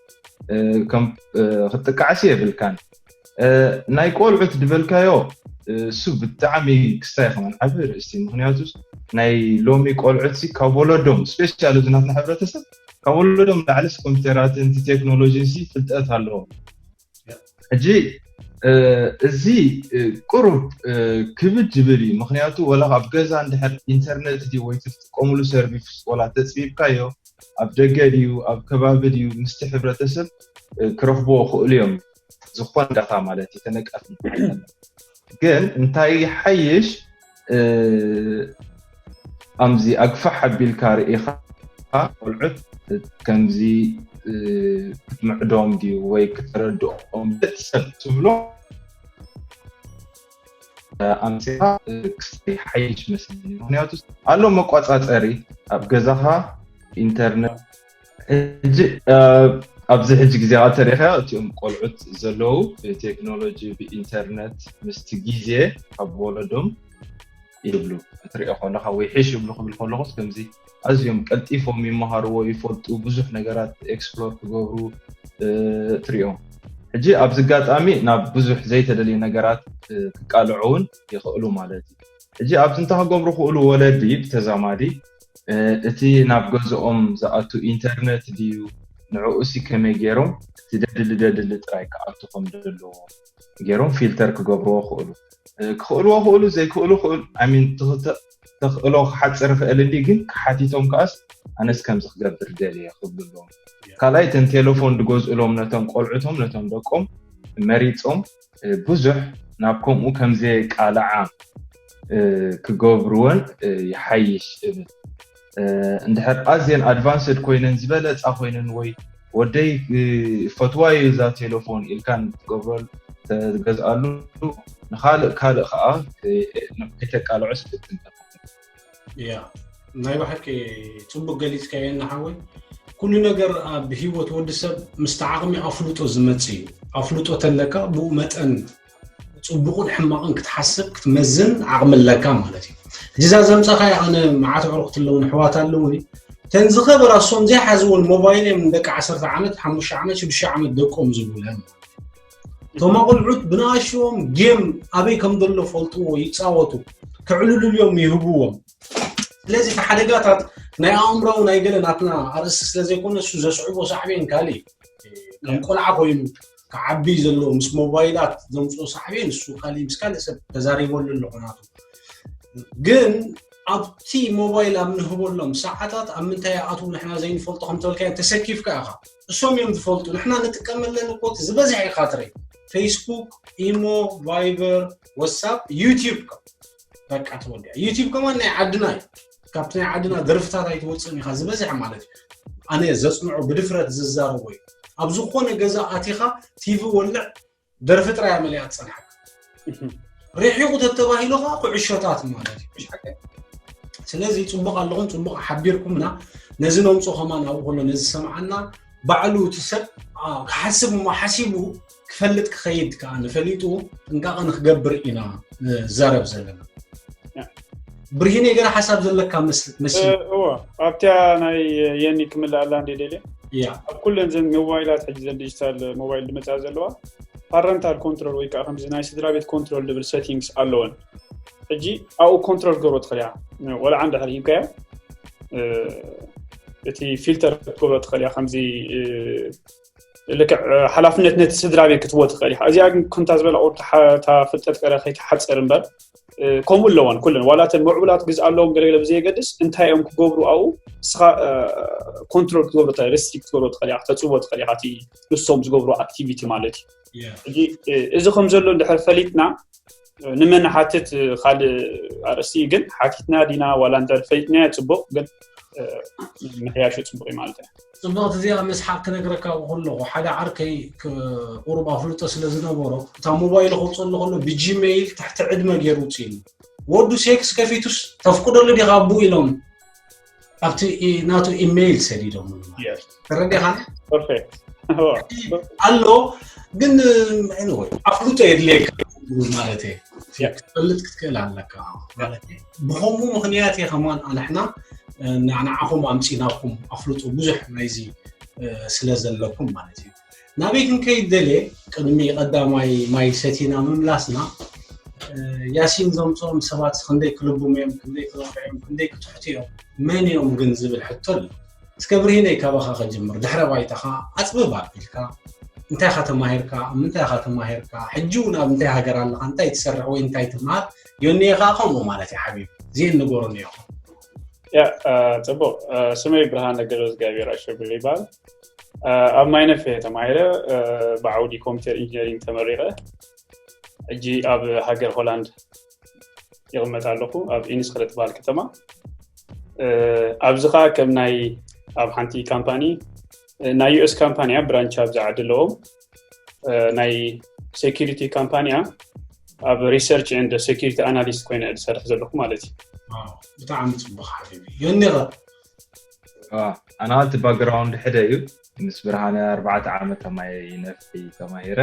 ክትጥቃዕሲ የብልካን ናይ ቆልዑት ዝበልካዮ እሱ ብጣዕሚ ክስታይ ከመን ዓብ ርእስቲ ምክንያቱ ናይ ሎሚ ቆልዑት ካብ ወለዶም ስፔሻሊ ዝናትና ሕብረተሰብ ካብ ወለዶም ላዕሊስ ኮምፒተራትን ቴክኖሎጂ ፍልጠት ኣለዎም ሕጂ እዚ ቁሩብ ክብድ ዝብል እዩ ምክንያቱ ወላ ኣብ ገዛ እንድሕር ኢንተርነት ድዩ ወይ ትጥቀሙሉ ሰርቪስ ወላ ተፅቢብካዮ ኣብ ደገ ድዩ ኣብ ከባቢ ድዩ ምስቲ ሕብረተሰብ ክረኽብዎ ክእሉ እዮም ዝኾን ዳታ ማለት እዩ ተነቃፊ ግን እንታይ ሓይሽ ኣምዚ ኣግፋሕ ኣቢልካ ርኢኻ ቆልዑት ከምዚ ክትምዕዶም ድዩ ወይ ክትረድኦም ሰብ ትብሎ ኣምሲኻ ክስታይ ሓይሽ መስለኒ። ምክንያቱ ኣሎ መቋፃፀሪ ኣብ ገዛኻ ኢንተርነት ሕጂ ኣብዚ ሕጂ ግዜ ተሪኸ እቲኦም ቆልዑት ዘለዉ ብቴክኖሎጂ ብኢንተርነት ምስቲ ግዜ ካብ ወለዶም ይብሉ ትሪኦ ከለኻ ወይ ሒሽ ይብሉ ክብል ከለኹስ ከምዚ ኣዝዮም ቀልጢፎም ይመሃርዎ ይፈልጡ ብዙሕ ነገራት ኤክስፕሎር ክገብሩ ትሪኦም። ሕጂ ኣብዚ ኣጋጣሚ ናብ ብዙሕ ዘይተደልየ ነገራት ክቃልዑ እውን ይኽእሉ ማለት እዩ። ሕጂ ኣብዚ እንታይ ክገብሩ ክእሉ ወለዲ ብተዛማዲ እቲ ናብ ገዝኦም ዝኣቱ ኢንተርነት ድዩ ንዕኡሲ ከመይ ገይሮም እቲ ደድሊ ደድሊ ጥራይ ክኣቱ ከም ዘለዎ ገይሮም ፊልተር ክገብርዎ ክእሉ ክኽእልዎ ክእሉ ዘይክእሉ ክእሉ ሚን ተኽእሎ ክሓፅር ይኽእል እንዲ ግን ክሓቲቶም ከኣስ ኣነስ ከምዚ ክገብር ደልየ ክብሉ ኣለዎም። ካልኣይ እተን ቴሌፎን ዝገዝእሎም ነቶም ቆልዑቶም ነቶም ደቆም መሪፆም ብዙሕ ናብ ከምኡ ከምዘየቃልዓ ክገብርወን ይሓይሽ እብል። እንድሕር ኣዝየን ኣድቫንስድ ኮይነን ዝበለፃ ኮይነን ወይ ወደይ ፈትዋ እዩ እዛ ቴሌፎን ኢልካን ትገብረሉ ተገዝኣሉ ንካልእ ካልእ ከዓ ከይተቃልዖ ስክትንጠ ያ ናይ ብሓቂ ፅቡቅ ገሊፅካዮ ንሓወይ። ኩሉ ነገር ኣብ ሂወት ወዲ ሰብ ምስቲ ዓቕሚ ኣፍልጦ ዝመፅእ እዩ። ኣፍልጦ ተለካ ብኡ መጠን ፅቡቕን ሕማቕን ክትሓስብ ክትመዝን ዓቕሚ ኣለካ ማለት እዩ። ሕጂ እዛ ዘምፃኻዮ ኣነ መዓት ኣዕሩኽቲ ኣለውን ኣሕዋት ኣለውኒ እተን ዝኸበራ እሶም ዘይሓዝውን ሞባይል እዮም ንደቂ ዓሰርተ ዓመት ሓሙሽተ ዓመት ሽዱሽተ ዓመት ደቆም ዝብለን እቶም ኣቆልዑት ብንኣሽዎም ጌም ኣበይ ከም ዘሎ ፈልጥዎ ይፃወቱ ክዕልሉልዮም ይህብዎም። ስለዚ እቲ ሓደጋታት ናይ ኣእምራዊ ናይ ገለ ናትና ኣርእስቲ ስለ ዘይኮነ እሱ ዘስዕቦ ሳዕቤን ካልእ እዩ። ከም ቆልዓ ኮይኑ ክዓቢ ዘለዎ ምስ ሞባይላት ዘምፅኦ ሳዕቤን እሱ ካልእ ምስ ካልእ ሰብ ተዛሪበሉ ኣለኹ ናቱ ግን ኣብቲ ሞባይል ኣብ ንህበሎም ሰዓታት ኣብ ምንታይ ይኣትዉ ንሕና ዘይንፈልጦ ከምተበልካዮ ተሰኪፍካ ኢኻ። እሶም እዮም ዝፈልጡ ንሕና ንጥቀመለን እኮ ዝበዝሐ ኢኻ ትርኢ ፌስቡክ፣ ኢሞ፣ ቫይበር፣ ዋትሳፕ፣ ዩቲዩብ በቃ ተወዲኣ። ዩቲዩብ ከማን ናይ ዓድና እዩ። ካብቲ ናይ ዓድና ደርፍታት ኣይትወፅእን ኢኻ ዝበዝሐ ማለት እዩ። ኣነ ዘፅንዖ ብድፍረት ዝዛረቦ እዩ። ኣብ ዝኾነ ገዛ ኣቲኻ ቲቪ ወልዕ ደርፊ ጥራይ መሊኣ ትፀንሓካ። ርሒቑ ተተባሂሉ ከዓ ኩዕሾታት ማለት እዩ። ስለዚ ፅቡቕ ኣለኹም ፅቡቕ ሓቢርኩምና ነዚ ነምፆ ከማን ኣብኡ ከሎ ነዚ ሰምዓና ባዕሉ እቲ ሰብ ክሓስብ እሞ ሓሲቡ ክፈልጥ ክኸይድ ከዓ ንፈሊጡ ጥንቃቐ ንክገብር ኢና ንዛረብ ዘለና። ብርሂነ ገለ ሓሳብ ዘለካ መሲል እዎ ኣብቲያ ናይ የኒ ክምልኣላ እንደ ደልየ ኣብ ኩለን ዘን ሞባይላት ሕጂ ዘን ዲጂታል ሞባይል ዝመፅኣ ዘለዋ ፓረንታል ኮንትሮል ወይ ከዓ ከምዚ ናይ ስድራ ቤት ኮንትሮል ዝብል ሴቲንግስ ኣለወን። ሕጂ ኣብኡ ኮንትሮል ክትገብሮ ትኽእል ኢኻ። ቆልዓ እንድሕር ሂብካዮ እቲ ፊልተር ክትገብሮ ትኽእል ኢኻ። ከምዚ ልክዕ ሓላፍነት ነቲ ስድራ ቤት ክትህቦ ትኽእል ኢኻ። እዚኣ ግን ከምታ ዝበላ ቁርታ ፍልጠት ቀረ ከይትሓፅር እምበር ከምኡ ኣለወን ኩለን ዋላ እተን ምዕቡላት ግዝኣ ኣለዎም ገለገለ ብዘየገድስ እንታይ እዮም ክገብሩ ኣብኡ ንስኻ ኮንትሮል ክትገብሮ ሪስትሪክት ክትገብሮ ትኽእል ኢኻ፣ ክተፅቦ ትኽእል ኢኻ እቲ ንሶም ዝገብሩ ኣክቲቪቲ ማለት እዩ። ሕጂ እዚ ከም ዘሎ እንድሕር ፈሊጥና ንመን ንሓትት ካልእ ኣርእስቲ እዩ፣ ግን ሓቲትና ዲና ዋላ እንተ ፈሊጥናዮ ፅቡቕ፣ ግን ምሕያሹ ፅቡቕ እዩ ማለት እዩ። ፅብቕቲ እዚኣ ምስ ሓቂ ክነግረካ ከለኹ ሓደ ዓርከይ ቁሩብ ኣፍልጦ ስለ ዝነበሮ እታ ሞባይሉ ከውፅኣሉ ከሎ ብጂሜይል ትሕቲ ዕድመ ገይሩ ውፅኢሉ ወዱ ሴክስ ከፊቱስ ተፍቅደሉ ዲኻ ኣቦኡ ኢሎም ኣብቲ ናቱ ኢሜይል ሰዲዶም ተረዲኻ ኣሎ ግን ኣፍልጦ የድልየካ ማለት ክትፈልጥ ክትክእል ኣለካ ማለት ብከምኡ ምክንያት እየ ከማን ኣንሕና ንዓኹም ኣምፂናኩም ኣፍልጡ ብዙሕ ናይዚ ስለ ዘለኩም ማለት እዩ ናበይ ክንከይድ ደልየ ቅድሚ ቀዳማይ ማይ ሰቲና ምምላስና ያሲን ዘምፅኦም ሰባት ክንደይ ክልቡም እዮም ክንደይ ክረፍዕ እዮም ክንደይ ክትሕቱ እዮም መን እዮም ግን ዝብል ሕቶ ኣሎ እስከ ብርሂነይ ካባኻ ከጅምር ድሕረ ባይታኻ ኣፅብብ ኣቢልካ እንታይ ኢኻ ተማሂርካ ኣብ ምንታይ ኢኻ ተማሂርካ ሕጂ እውን ኣብ እንታይ ሃገር ኣለኻ እንታይ ትሰርሕ ወይ እንታይ ትመሃር ዮኒየ ከዓ ከምኡ ማለት እዩ ሓቢቢ እዚአን ንገሩኒ ኢኹም ያ ፅቡቅ ስመይ ብርሃነ ገብረዝጋብሔር ኣሸብር ይበሃል ኣብ ማይነፍ እየ ተማሂረ ብዓውዲ ኮምፒተር ኢንጂነሪንግ ተመሪቀ ሕጂ ኣብ ሃገር ሆላንድ ይቕመጥ ኣለኹ ኣብ ኢንስክረ ትበሃል ከተማ ኣብዚ ከዓ ከም ናይ ኣብ ሓንቲ ካምፓኒ ናይ ዩኤስ ካምፓኒ እያ፣ ብራንች ኣብዚ ዓዲ ኣለዎም። ናይ ሴኪሪቲ ካምፓኒ እያ። ኣብ ሪሰርች ኤንድ ሴኪሪቲ ኣናሊስት ኮይነ ዝሰርሕ ዘለኹ ማለት እዩ። ብጣዕሚ ፅቡቅ ሓቢቢ። ዮኒኸ? ኣና እቲ ባክግራውንድ ሕደ እዩ። ምስ ብርሃነ ኣርባዕተ ዓመት ተማይ ነፍሒ ተማሂረ።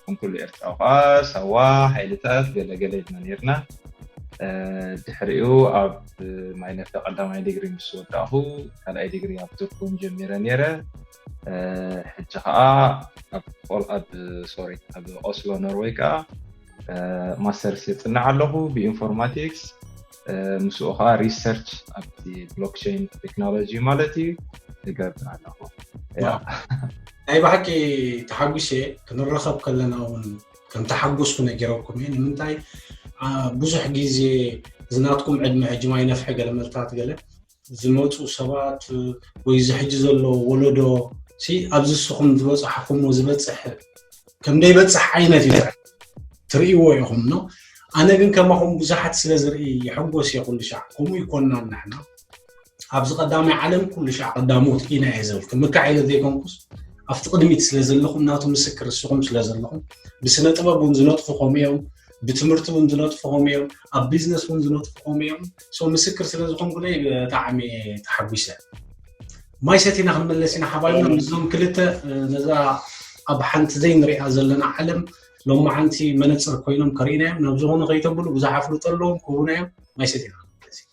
ከም ኩሉ ኤርትራዊ ከዓ ሳዋ ሓይልታት ገለገለ ኢልና ነርና። ድሕሪኡ ኣብ ማይ ነፍሒ ቀዳማይ ዲግሪ ምስ ወዳእኹ ካልኣይ ዲግሪ ኣብ ቱርኩን ጀሚረ ነይረ። ሕጂ ከዓ ኣብ ኦል ኣብ ሶሪ ኣብ ኦስሎ ኖርወይ ከዓ ማስተርስ የፅንዕ ኣለኹ ብኢንፎርማቲክስ። ምስኡ ከዓ ሪሰርች ኣብቲ ብሎክቸይን ቴክኖሎጂ ማለት እዩ ይገብር ኣለኹ። ናይ ብሓቂ ተሓጒሰ። ክንረኸብ ከለና እውን ከም ተሓጎስኩ ነጊረኩም እየ። ንምንታይ ብዙሕ ግዜ ዝናትኩም ዕድመ ሕጂ ማይ ነፍሒ ገለ መልታት ገለ ዝመፁ ሰባት ወይ እዚ ሕጂ ዘሎ ወለዶ ሲ ኣብዚ ንስኹም ዝበፃሕኩሞ ዝበፅሕ ከም ደይበፅሕ ዓይነት እዩ ትርእይዎ ኢኹም ነው። ኣነ ግን ከማኹም ብዙሓት ስለ ዝርኢ ይሕጎስ እየ ኩሉ ሻዕ። ከምኡ ይኮንና ንሕና ኣብዚ ቀዳማይ ዓለም ኩሉ ሻዕ ቀዳሞት ኢና እየ ዝብል ክምካዕ ኢለ ዘይኮንኩስ ኣብቲ ቅድሚት ስለ ዘለኹም ናቱ ምስክር ንስኹም ስለ ዘለኹም ብስነ ጥበብ እውን ዝነጥፉ ከምኡ እዮም፣ ብትምህርቲ እውን ዝነጥፉ ከምኡ እዮም፣ ኣብ ቢዝነስ እውን ዝነጥፉ ከምኡ እዮም። ሶ ምስክር ስለ ዝኾንኩለይ ብጣዕሚ ተሓጒሰ። ማይ ሰቲና ክንመለስ ኢና ሓባይና። ምስዞም ክልተ ነዛ ኣብ ሓንቲ ዘይንሪኣ ዘለና ዓለም ሎማዓንቲ መነፅር ኮይኖም ከርእዩና እዮም። ናብ ዝኾነ ከይተብሉ ብዙሕ ኣፍልጦ ኣለዎም ክህቡና እዮም። ማይ ሰቲና ክንመለስ ኢና።